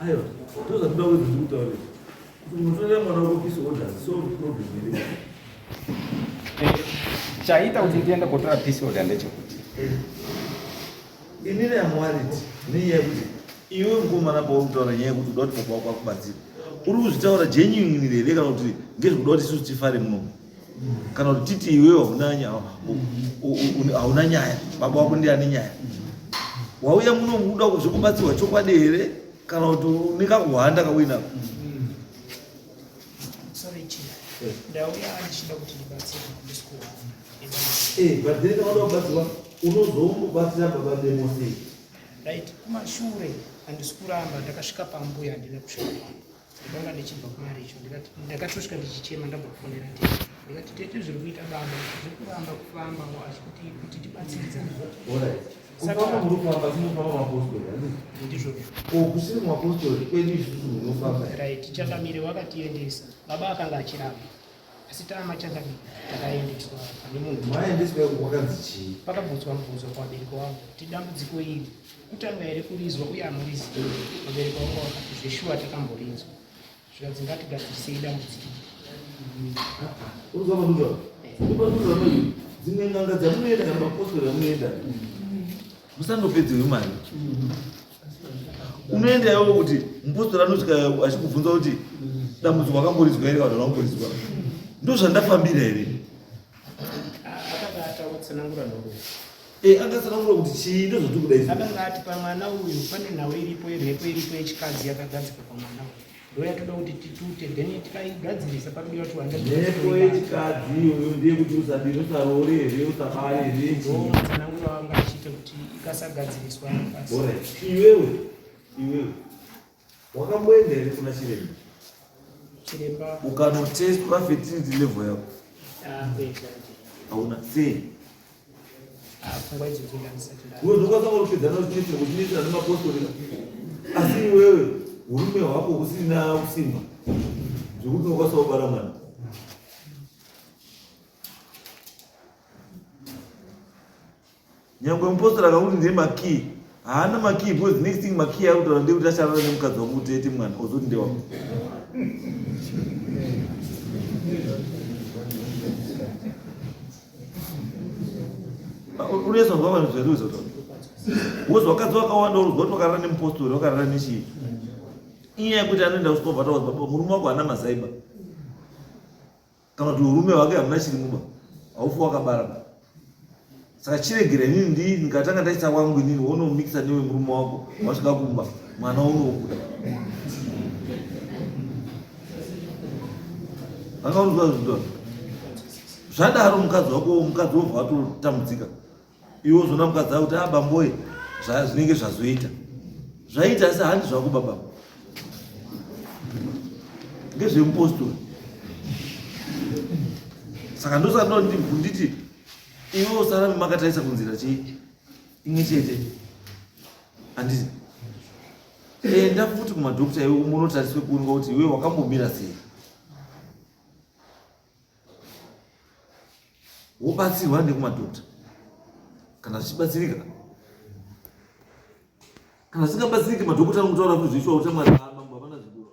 Aiwa, ndozvatoda kuti ndikutaurire kuti unotorera mwana wako peace order solve problem here. Chaita kuti ndiende kotora peace order ndechekuti inini am worried nenyaya yekuti iwe mukomana pauri kutaura nyaya yekuti uda kuti baba wako akubatsire. Uri kuzvitaura genuinely here kana kuti ngezvekuda kuti isusu tifare muno? Kana kuti titi iwewe hauna nyaya, baba wako ndiye ane nyaya. Wauya muno kuda zvekubatsirwa chokwadi here kana kuti une kakuhwanda kauinako? Sorry chief. Ndauya ndichida kuti ndibatsirwe handisi kuwana. Eh, but then kana wada kubatsirwa unozomubatsira baba demo sei? Right, kumashure handisi kuramba ndakasvika pambuya handina kusvika pano. Ndakanga ndichibva kumaricho ndikati ndakatosvika ndichichema ndabva kufonera tete. Ndikati tete zviri kuita baba zviri kuramba kufamba asi kuti kuti tibatsiridzane. Alright. Kufamba muri kufamba asi munofamba mapostori handiti? Ndizvo. Ko kusiri mapostori kwedu isusu munofamba. Right, changamire wakatiendesa. Baba akanga achiramba. Asi tama changamire takaendeswa pane munhu. Maendeswa iko kwakanzi chii? Pakabvunzwa mubvunzo kuvabereki wangu kuti dambudziko iri kutanga here kurizwa uye hamurizivi. Vabereki vangu vakati zveshuwa takamborinzwa. Zvikanzi ngatigadzirisei dambudziko. Unzwa manzwa? Ndipanduzwa manje. Dzimwe n'anga dzamunoenda kana mapostori amunoenda. Musandopedzewe mari. Unoenda iwewe kuti mupostori anosvika achikubvunza kuti dambudziko wakamborizwa here kana wakamborizwa. Ndozvandafambira here? Akanga atsanangura nhoroondo. Eh, akatsanangura kuti chii ndozvatiri kuda izvi. Akanga ati pamwana uyu pane nhau iripo yemhepo iripo yechikadzi yakagadzikwa pamwana uyu. Ndoyatoda kuti titute then tikaigadzirisa pakudiwa kuti wanda mhepo yechikadzi iyoyo ndeyekuti usadini usaroore here usabare here chii. Tsanangura wanga achiita kuti ikasagadziriswa anokwanisa. Iwewe iwewe wakamboenda here kuna chiremba? Chiremba ukanotestwa fertility level yako? Ah, Hauna sei? Ah, pfungwa idzodzo ndandisati nda. Iwe ndokwanisa kupedzana uchinetsera uchinetsera nemapostori asi iwewe urume hwako husina kusimba zvekuti unokwanisa kubara mwana. Nyangwe mupostori akakuti ndiye makii haana makii because next thing makii ari kutaura ndekuti acharara nemukadzi wako kuti aite mwana ozoti ndewako. Unoyesa kunzwa vanhu zveruzo to. Wozwa vakadzi vakawanda uruzwa kuti vakarara nemupostori vakarara nechii. Inyaya yekuti anoenda kusvika obva ataura baba murume wako haana mazaiba. Kana kuti urume hwake hamuna chiri mumba. Haufi wakabara ba. Saka chiregera inini ndi ndikatanga ndaisa wangu inini wonomixa newe murume wako wasvika kumba mwana unobuda. Anga unozwa zvinhu zvadaro mukadzi wako mukadzi wobva watotambudzika iwe wozoona mukadzi akuti a ah, bamboye zvinenge zvazoita zvaita asi handi zvako baba ngezvemupostori saka ndosaka nditi iwe usarambe makatarisa kunzira chii imwe chete handiti enda futi kumadhokta iwe umonotariswe kuonekwa kuti iwe wakambomira sei wobatsirwa nekumadhokta kana zvichibatsirika kana zvisingabatsiriki madhokota anokutaura kuti zviiswa kuti mwari mambo hapana zvikuru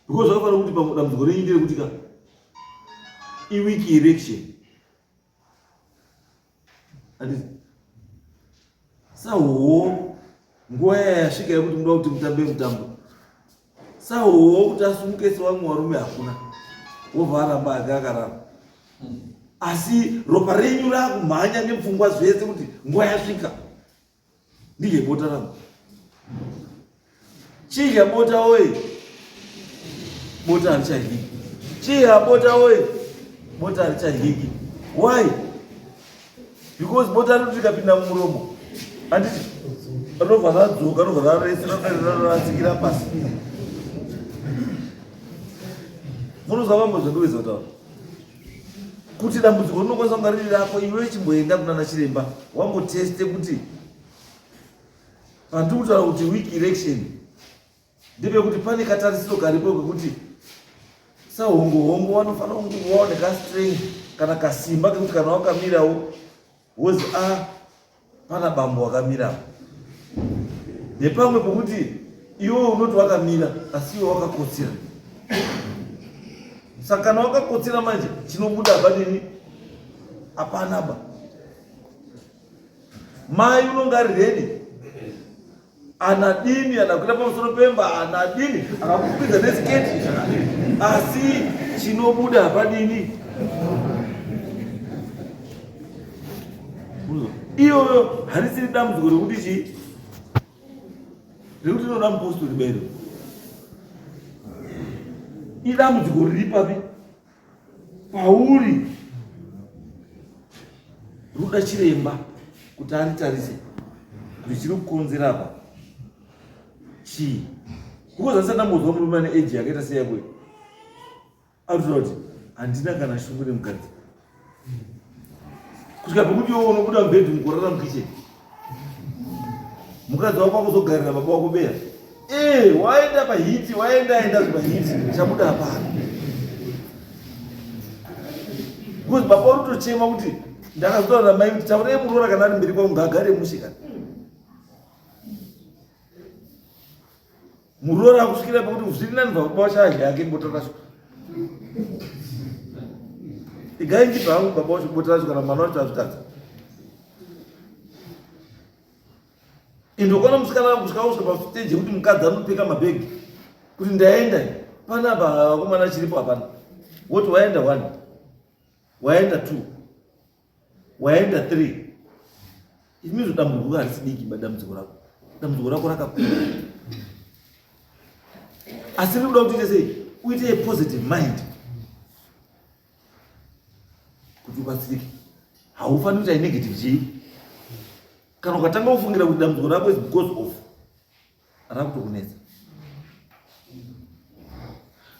because zvakafanira kuti dambudziko renyu nderekuti ka iweak erection Handiti? Sahoho nguva yaya yasvika yekuti muda kuti mutambe mutambo. Sahoho kuti asumuke sevamwe varume hakuna. Wobva aramba ake akarara. Asi ropa renyu rakumhanya nepfungwa zvese kuti nguva yasvika. Ndidye bota rangu. Chidya bota woye. Bota harichadyiki. Chidya bota woye. Bota harichadyiki. Why? Because bota rinoti rikapinda mumuromo. Handiti? Rinobva radzoka, rinobva raresa, rinobva raratsikira pasi. Munozwa vamwe zvandikuedza kutaura? Kuti dambudziko rinokwanisa kunga riri rako iwe chimboenda kunana chiremba wamboteste kuti pandiri kutaura kuti weak erection ndepekuti pane katarisiro karipo kekuti sahongohongo vanofanira kungovawo nekastrength kana kasimba kekuti kana wakamirawo wozi a ah, pana bambo wakamira nepamwe pokuti iwe unoti wakamira asi iwe wakakotsira saka kana wakakotsira manje chinobuda apadini hapana ba mai unonga ari redi. Anadini anakwira pamusoro pemba anadini akakukwidza nesiketi asi chinobuda hapadini iyoyo harisiri dambudziko rekuti chii rekuti inoda mupostori bero idambudziko riri papi pauri ruda chiremba kuti aritarise kuti chiri kukonzera apa chii because andisati ndambonzwa murume ane eji yakaita seyako arikutora kuti handina kana shungu nemukadzi kusvika pekuti iwe unobuda mubedroom kurara mukitchen mukadzi wako akuzogarira baba wako beya ee eh, waenda pahiti waenda enda pahiti chabuda hapana because baba uri kutochema kuti ndakazotaura namai kuti taurei muroora kana ari mberi kwangu ngaagare mushe kana Muroora akusvikira pakuti zviri nani baba wacho adya yake bota racho. Igai ndipe hangu baba wacho bota racho kana mwana wacho azvitadza. Indokona musikana kusvika kusvika pastage yekuti mukadzi anopfeka mabhegi kuti ndaenda panapa vakomana chiripo hapana. Woti waenda one, waenda two, waenda 3 it means dambudziko harisi diki ba dambudziko rako dambudziko rako rakakura asi rinoda kuti uite sei uite a positive mind kuti ubatsirike haufaniri kuita negative chii kana ukatanga kufungira kuti dambudziko rako is because of rakutokunetsa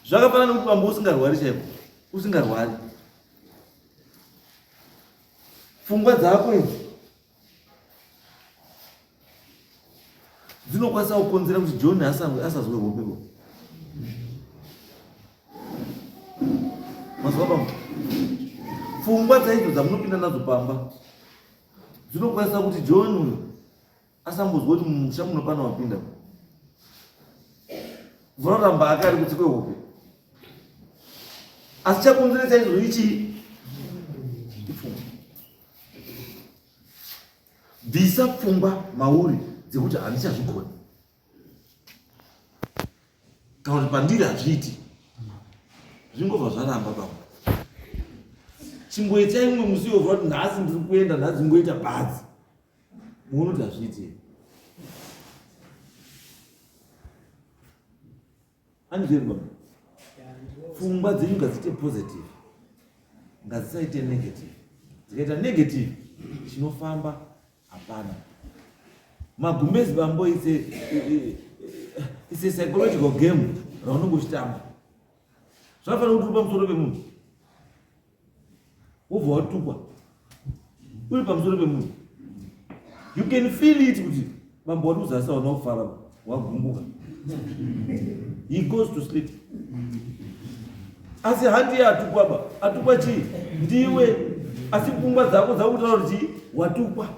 zvakafanana nekuti bambo usingarwari chaiko usingarwari pfungwa dzako idzi dzinokwanisa kukonzera kuti john asazwe hope bo mazuva bambo pfungwa dzaidzo dzamunopinda nadzo pamba dzinokwanisa kuti john uyu asambozwa kuti mumusha muno pane wapinda vanoramba ake ari kutsi kwehope asi chakonzeresa izvozvo ichii ipfungwa bvisa pfungwa mauri dzekuti handichazvigoni kana kuti pandiri hazviiti zvingobva zvaramba baba chimboitai mumwe musi wova kuti nhasi ndiri kuenda nhasi ngoita badzi muone kuti hazviiti here andizveri baba pfungwa dzenyu ngadziite positive ngadzisaite negative dzikaita negative chinofamba hapana magumbezi bambo is a psychological game raunenge uchitamba zvafanira kuti uri pamusoro pemunhu wobva watukwa uri pamusoro pemunhu you can feel it kuti bambo wari kuzasi hauna kufara wagumbuka he goes to sleep asi handiye atukwa ba atukwa chii ndiwe asi pfungwa dzako dzakutaura kuti chii watukwa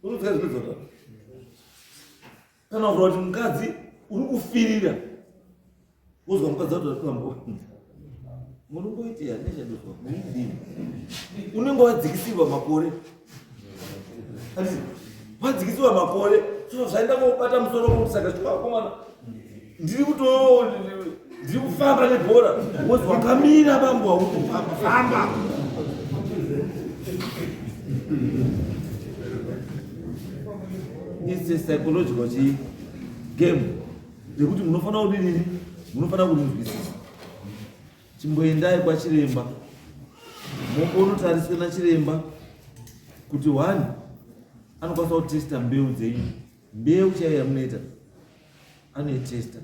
unodzika zvinodzota kana kuva kuti mukadzi uri kufirira wozwa mukadzi wato atikambo munomboitei handina chandozwa muidini unenge wadzikisirwa makore wadzikisirwa makore so zvaenda kobata musoro kuti saka chikwakomana ndiri kuto ndiri kufamba nebhora wozi wakamira bambo wauri kufamba famba It's a psychological chi game rekuti munofanira kudinini munofanira kurinzwisisa chimboendai kwachiremba mombonotariswe nachiremba kuti one anokwanisa kutesta mbeu dzenyu mbeu chaiyo yamunoita anoitesta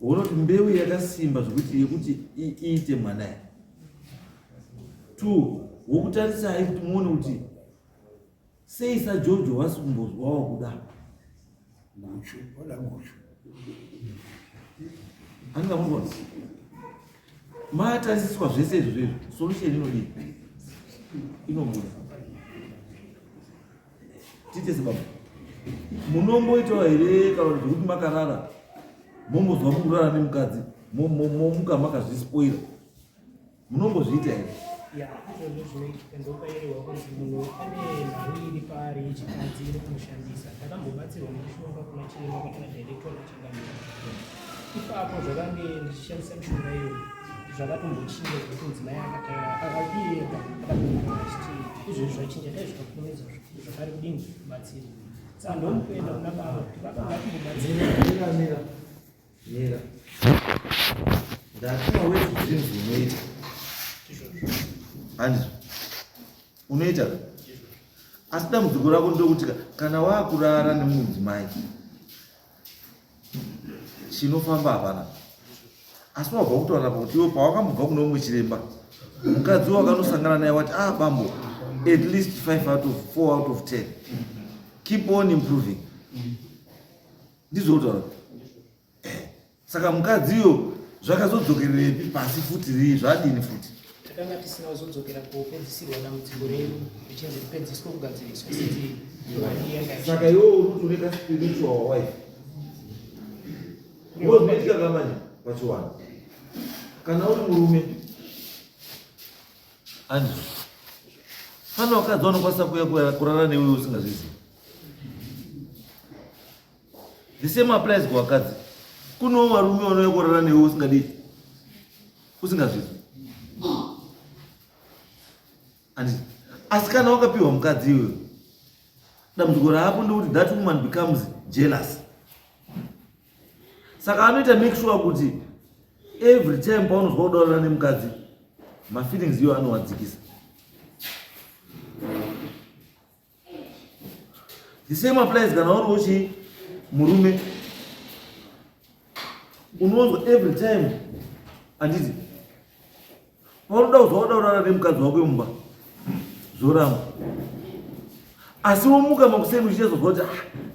woona kuti mbeu yakasimba zvekuti yekuti iite mwana here two wokutarisai kuti muone kuti Sei saJojo wasi kumbozwawo kuda guchu oda guchu anenge amurwa matarisiswa zvese izvo zvezvo solution inodii inobuda tiite sebaba munomboitawo here kana kuti zvekuti makarara mombozwa mukurara nemukadzi momuka makazvispoira munombozviita here? Ya, izvozvo zvinoitika ndopairehwa kunzi munhu ane nhau iri paari yechikadzi iri kumushandisa. Ndakambobatsirwa nemishonga kuna chiremba kwandakadirectwa nachangamire. Ipapo zvakange ndichishandisa mishonga iyoyo zvakatombochinja zvekuti mudzimai akataiye ega akatoona achiti izvozvi zvachinja dai zvikakurumidza zvakare kudini kubatsirwa. Saka ndomukuenda kuna baba kuti baba ngatimbobatsira. Mira, mira. Mira. Ndati maweti dreams unoita. Handizvo. Unoita. Asi dambudziko rako ndokuti kana wakurara nemudzimai chinofamba hapana. Asi wabva kutaura kuti iwe pawakambobva kune umwe chiremba mukadzi wakanosangana naye wati ah bambo at least 5 out of 4 out of 10 keep on improving. Ndizvo kutaura. Eh, saka mukadzi iyo zvakazodzokererepi pasi futi rii zvadini futi? Takanga tisina kuzodzokera kopedzisirwa dambudziko redu richinzi ripedziswe kugadziriswa sinzi mari yanga Saka iwe uri kuti une ka spiritual wife. Ngo zvinoitika kamanje pachiwanhu. Kana uri murume andizvo. Pane vakadzi vanokwanisa kuuya kurara newe usingazvizivi. The same applies kuvakadzi. Kunewo varume vanouya kurara newe usingadii, usingazvizwi. Anditi asi kana wakapiwa mukadzi iwewe, dambudziko raapo ndekuti that woman becomes jealous. Saka anoita make sure kuti every time paunozwa kudaurana nemukadzi, mafeelings iwo anowadzikisa. The same applies kana uri uchi murume unonzwa every time anditi paunoda kuzwa uda kurara nemukadzi wako mumba zvoramba asi womuka makuseni uchichazozwa kuti ah,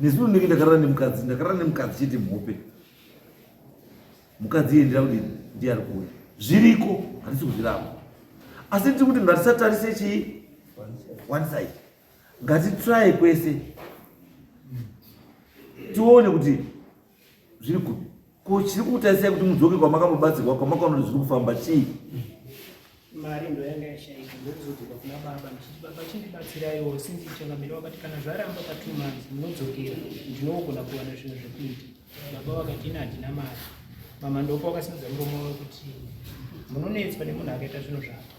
nezuro ndinenge ndakarara nemukadzi ndakarara nemukadzi chete muhope mukadzi iye ndira kudini ndiye ari kuuya zviriko handisi kuzviramba asi tiri kuti ngatisatarise chii one side ngatitry kwese tione kuti zviri kupi ko chiri kukutarisai kuti mudzoke kwamakambobatsirwa kwamakaona kuti zviri kufamba chii mari ndo yanga yashaika ndokuzodzoka kuna baba ndichiti baba chindibatsiraiwo since changamire wakati kana zvaramba pa two months ndinodzokera ndinogona kuwana zvinhu zvekuita Baba vakati ini handina mari. Mama ndopa wakasimudza muromo wavo kuti munonetswa nemunhu akaita zvinhu zvake.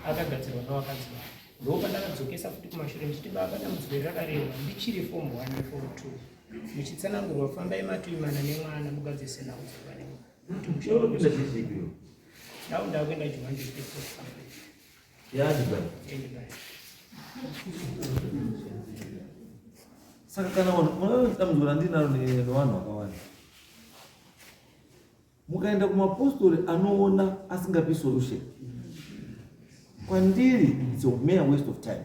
Akagadzirwa newakadzi wake. Ndopandakadzokesa futi kumashure ndichiti baba dambudziko iri rakarehwa ndichiri form 1 neform 2. Muchitsanangurwa fambai matuimana nemwana mugadzirise nhau dzekuva nemwana. Kuti musha Unopinda chechi ipi iwe? Ndau ndakuenda Johane Stephen. Yaani Saka kana vanhu dambudziko randinaro nevanhu vakawanda mukaenda kumapostori anoona asingapi solution kwandiri it's a mere waste of time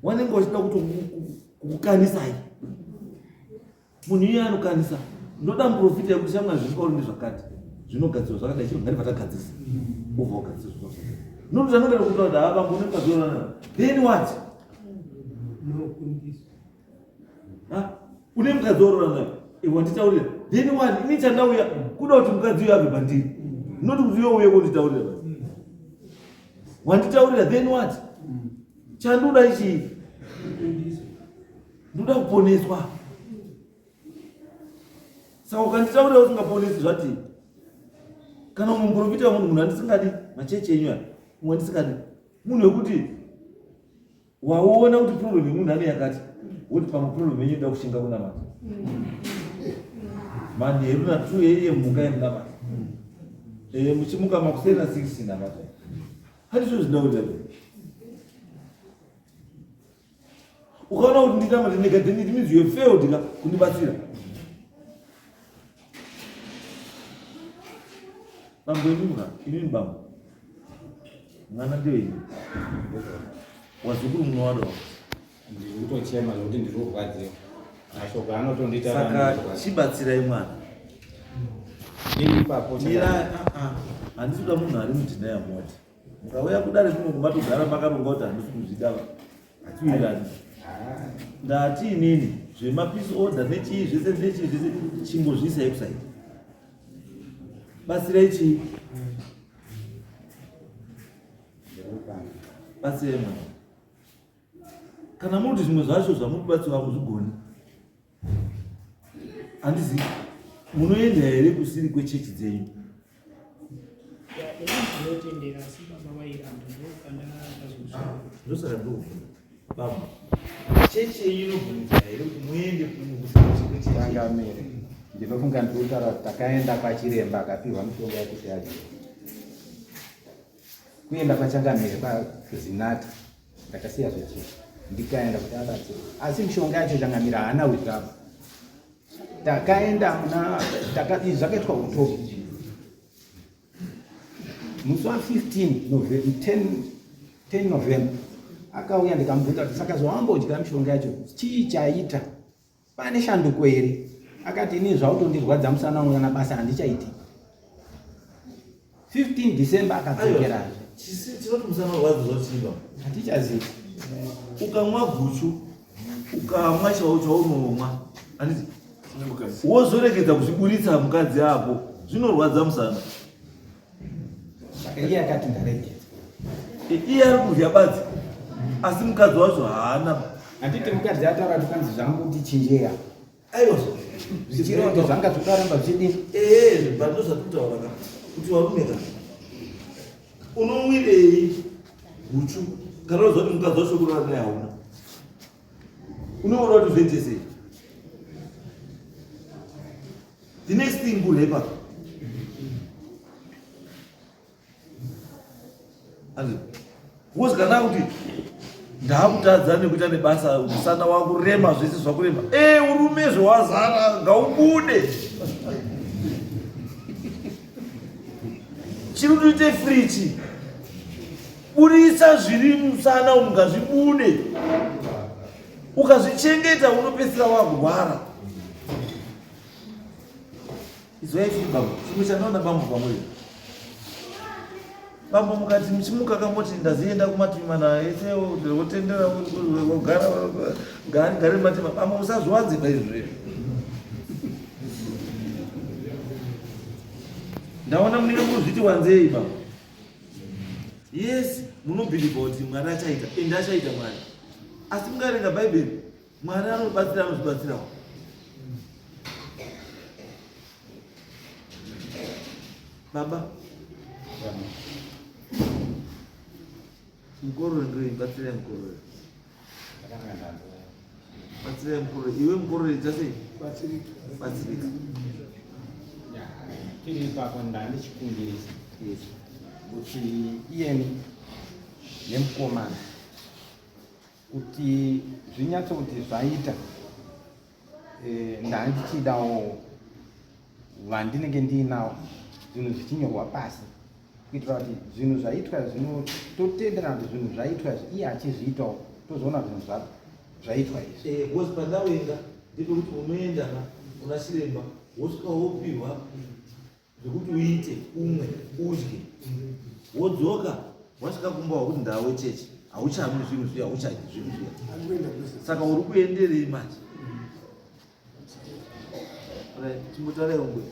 wanenge wachida kutokukanisai munhu iye anokanisa ndoda muprofita yekuti shamwari zviri pauri ndezvakati zvinogadzirwa zvakadai chiro ngati vatagadzirisa ubva wagadzira zvino nokuti anongada kutaura kuti haa bambo unekazorana then what une mukadzi waurora naye iwe wanditaurira then what ini chandauya kuda kuti mukadzi uyo abve pandiri not kuti iwe uye konditaurira basi wanditaurira then what chandoda ichii ndoda kuponeswa saka ukanditaurira usingaponesi zvatii kana umwe muprofita wemunhu munhu andisingadi machechi enyu aya umwe andisingadi munhu wekuti waona kuti problem yemunhu ane yakati woti pamwe problem yenyu ida kushinga kunamata manheru na 2 am mukai munamata eh, muchimuka makuseni na 6 namata handizvo zvinoda ukaona kuti ndinamate ndega then it means you have failed ka kundibatsira bambo imimi ka imimi bambo mwana ndewenyu wazukuru munovadawo ndiri kutochema zvekuti ndiri kurwadziwa mashoko anotondiita saka chibatsirai mwana ipapo mira ah, ah. handisi kuda munhu ari mudhinaya moti mukauya kudare kuno kumatogara makaronga kuti handisi kuzvida hatiwirirani ndati inini zvemapeace order nechii zvese nechii zvese chimbozviisai kusaidi batsirai chii Batsirai mwana. Kana muri kuti zvimwe zvacho zvamuri kubatsirwa hamuzvigoni, handizivi munoenda here kusiri kwechechi dzenyu? Ndosaka ndokubvunza baba, chechi yenyu inobvumidza here kuti muende kusiri kwechechi? Changamire, ndinofunga ndikutaura kuti takaenda kwachiremba akapihwa mishonga yekuti adye. Kuenda kwachangamire kwazinata ndakasiya zvechechi ndikaenda kuti abatsirwe, asi mishonga yacho changamire haana kuitaba. Takaenda muna izvi zvakaitwa October musi wa 15 November, 10 November akauya ndikamubvunza kuti saka zvawambodya mishonga yacho chii chaita, pane shanduko here? Akati ini zvautondirwadza musana wangu kana basa handichaiti. 15 December akadzokerazve. Tinoti musana warwadza zvachiva hatichazivi. Ukamwa guchu ukamwa chaiwo chaunomwa handiti wozoregedza kuzviburitsa mukadzi apo zvinorwadza musana. Saka iye akati ndaregedza. Iye ari kudya badzi asi mukadzi wacho haana. Handiti mukadzi ataura kuti kwanzi zvangu kuti chinjeya. Aiwa zvichireva kuti zvanga zvikaramba zvichidini. Ehe, but ndozvatinotaura ka kuti varume ka unomwirei guchu kana unoziva kuti mukadzi wacho kurara naye hauna, unoona kuti zvoite sei? The next thing kurepa. Because kana kuti ndakutadza nekuita nebasa musana wakurema zvese zvakurema e urume zvewazara ngaubude chiri tuite frichi buritsa zviri musana umu ngazvibude ukazvichengeta unopedzisira wakurwara. Izwai futi bambo, chimwe chandaona bambo pamuri. Bambo mukati muchimuka kamoti ndazienda kumativi mana ese wotendera wogara gari gari matima bambo musazviwanze paizvo izvo. Ndaona munenge muzviti wanzei bambo. Yes, munobhilivha kuti Mwari achaita ende achaita Mwari. Asi mungaverenga Bhaibheri Mwari anobatsira anozvibatsirawo. Baba. Mukorore ndiwe batsirai mukorore. Batsirai mukorore. Iwe mukorore ita sei? Batsirika. Batsirika. Tiri ipapo ndandichikumbirisa kuti iyeni nemukomana kuti zvinyatso kuti zvaita eh, ndandichidawo vandinenge ndiinawo zvinhu zvichinyorwa pasi kuitira kuti zvinhu zvaitwa zvino totenderana kuti zvinhu zvaitwa izvi iye achizviitawo tozoona zvinhu zvaitwa izvi. Eh, because pandawenga ndepekuti unoenda ka una chiremba wosvika wopihwa zvekuti uite umwe udye wodzoka wasvika kumba wakuti ndawe chechi hauchamwi zvinhu zviya hauchadyi zvinhu zviya saka uri kuenderei manje chimbotaura ungwe.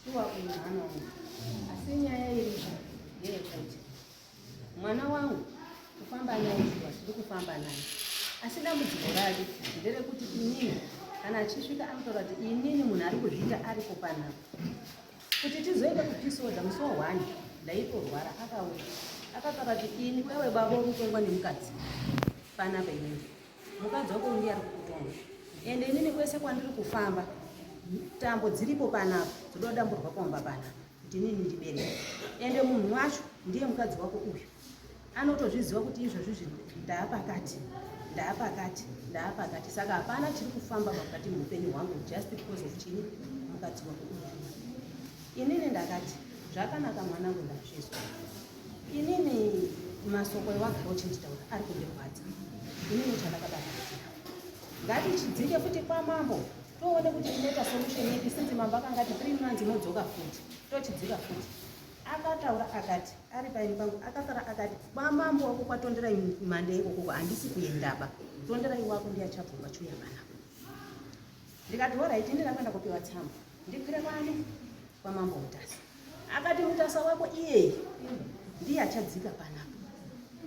Shuwa uyu mwana wangu, asi nyaya iripo ndeyekuti mwana wangu kufamba naye shuwa tiri kufamba naye, asi dambudziko rake nderekuti inini kana achisvika anotaura kuti inini munhu ari kuzviita aripo panapa. Kuti tizoenda kupisoda musi wa 1 ndaitorwara, akauya akataura kuti ini wewe baba uri kutongwa nemukadzi panapa, inini mukadzi wako ndiye ari kukutonga, ende inini kwese kwandiri kufamba tambo dziripo panapa dzoda kudamburwa pamba panapa kuti inini ndibereke, ende munhu wacho ndiye mukadzi wako uyu anotozviziva kuti izvozvi zvinhu ndaapakati ndaapakati ndaapakati, saka hapana chiri kufamba pakati muupenyu hwangu just because of chini mukadzi wako uyu. Inini ndakati zvakanaka mwanangu, ndazvizwa. Inini masoko ewagara uchinditaura ari kundirwadza. Inini chandakabata ngatichidzike futi kwamambo toone kuti tinoita solution ipi, since mambo akangati 3 months modzoka futi, tochidzika futi. Akataura akati ari paini pangu, akataura akati kwamambo wako kwatonderai mhande ikokoko handisi kuendaba, tonderai wako ndiye achabvuma chiuya panapa. Ndikati horaiti, ndida kuenda kupiwa tsamba ndikwire kwani kwamambo Mutasa. Akati Mutasa wako iyeye ndiye achadzika panapa,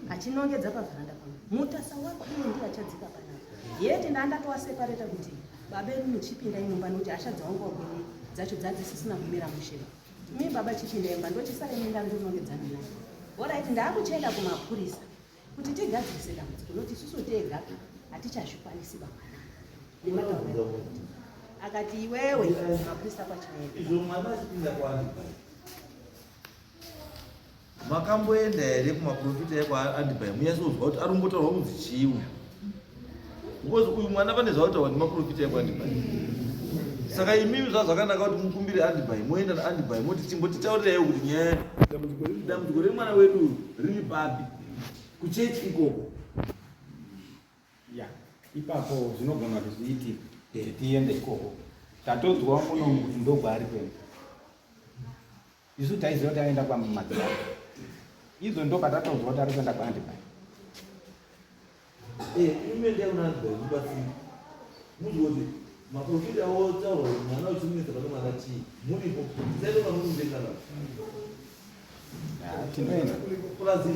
achinongedza pavharanda pangu. Mutasa wako iye ndiye achadzika panapa. Yeti ndandatowasepareta kuti baba edu muchipinda imumba nokuti hasha dzawangu wagwene dzacho dzadzisisina kumira mushe. Imi baba chipinda imba ndochisara imi ndandonongedzana naye. Horaiti ndaakuchienda kumapurisa kuti tigadzirise dambudziko nokuti isusu tega hatichazvikwanisi bamwana nematauriro akati iwewe mapurisa kwachaenda izvo mwana achipinda kwaandibai makamboenda here kumaprofita ekwaandibai munyatsonzwa kuti ari kumbotaurwa kunzi chii uyu because uyu mwana pane zvautaurwa nemaprofita ekwaandibai saka imimi zvazvakanaka kuti mukumbire andibai moenda naandibai moti chimbotitauriraiwo kuti nyaya dambudziko remwana wedu riri papi kuchechi ikoko ya ipapo zvinogona kuti zviitike kuti tiende ikoko tatonzwa muno kuti ndokwaari kuenda isu taiziva kuti aenda kwamadzibaba izvo ndo patatonzwa kuti ari kuenda kwaandibai Eh, imi endai kuna andibai mubatsiri munzwe kuti maprofita otaurwa kuti mwana uchimunetsa pane mwana chii muripo tisaite panomumbengana tinoenda purazi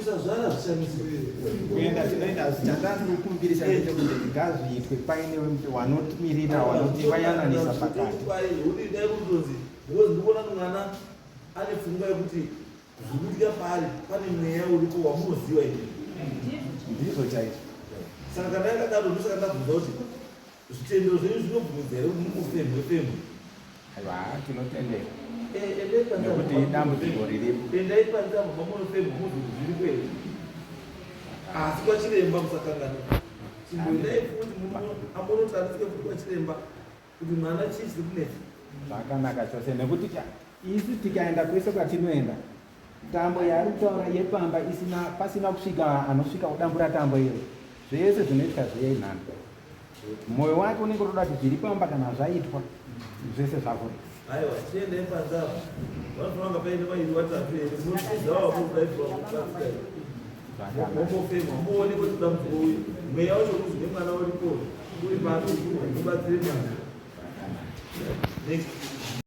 usazvara zvishamisi kuenda tinoenda asi chandandinokumbirisa ndechekuti ngazviitwe paine wanotimirira wanotivayananisa pakati dai kutonzi because ndikuona kuti mwana ane pfungwa yekuti zviri kuitika paari pane mweya uripo wamunoziva imi ndizvo chaizvo saka kana yakadaro ndosaka ndabvunza kuti zvitendero zvenyu zvinobvumidza here kuti mungofemwe femwe aiwa tinotendera Eh, endai panze nekuti apo idambudziko riripo endai panze apo mamunofemwa muzoti zviri kweri asi kwachiremba musakanganwa chimboendai futi amunotariswe futi kwachiremba kuti mwana chii chiri kunetsa zvakanaka chose nekuti isu tikaenda kwese kwatinoenda tambo yaari kutaura yepamba isina pasina kusvika anosvika kudambura tambo iyo zvese zvinoitika zvenhando mwoyo wake unenge utoda kuti zviri pamba kana zvaitwa zvese zvavhurika aiwa chiendai panze apo vanofanira kunga paine vairi vatatu here munopedza wamudaibva kubatsirai zvakanaka mombofemwa muone kuti dambudziko uyu mweya wacho kuzi nemwana uripo uri papi mubatsire mwana zvakanaka next.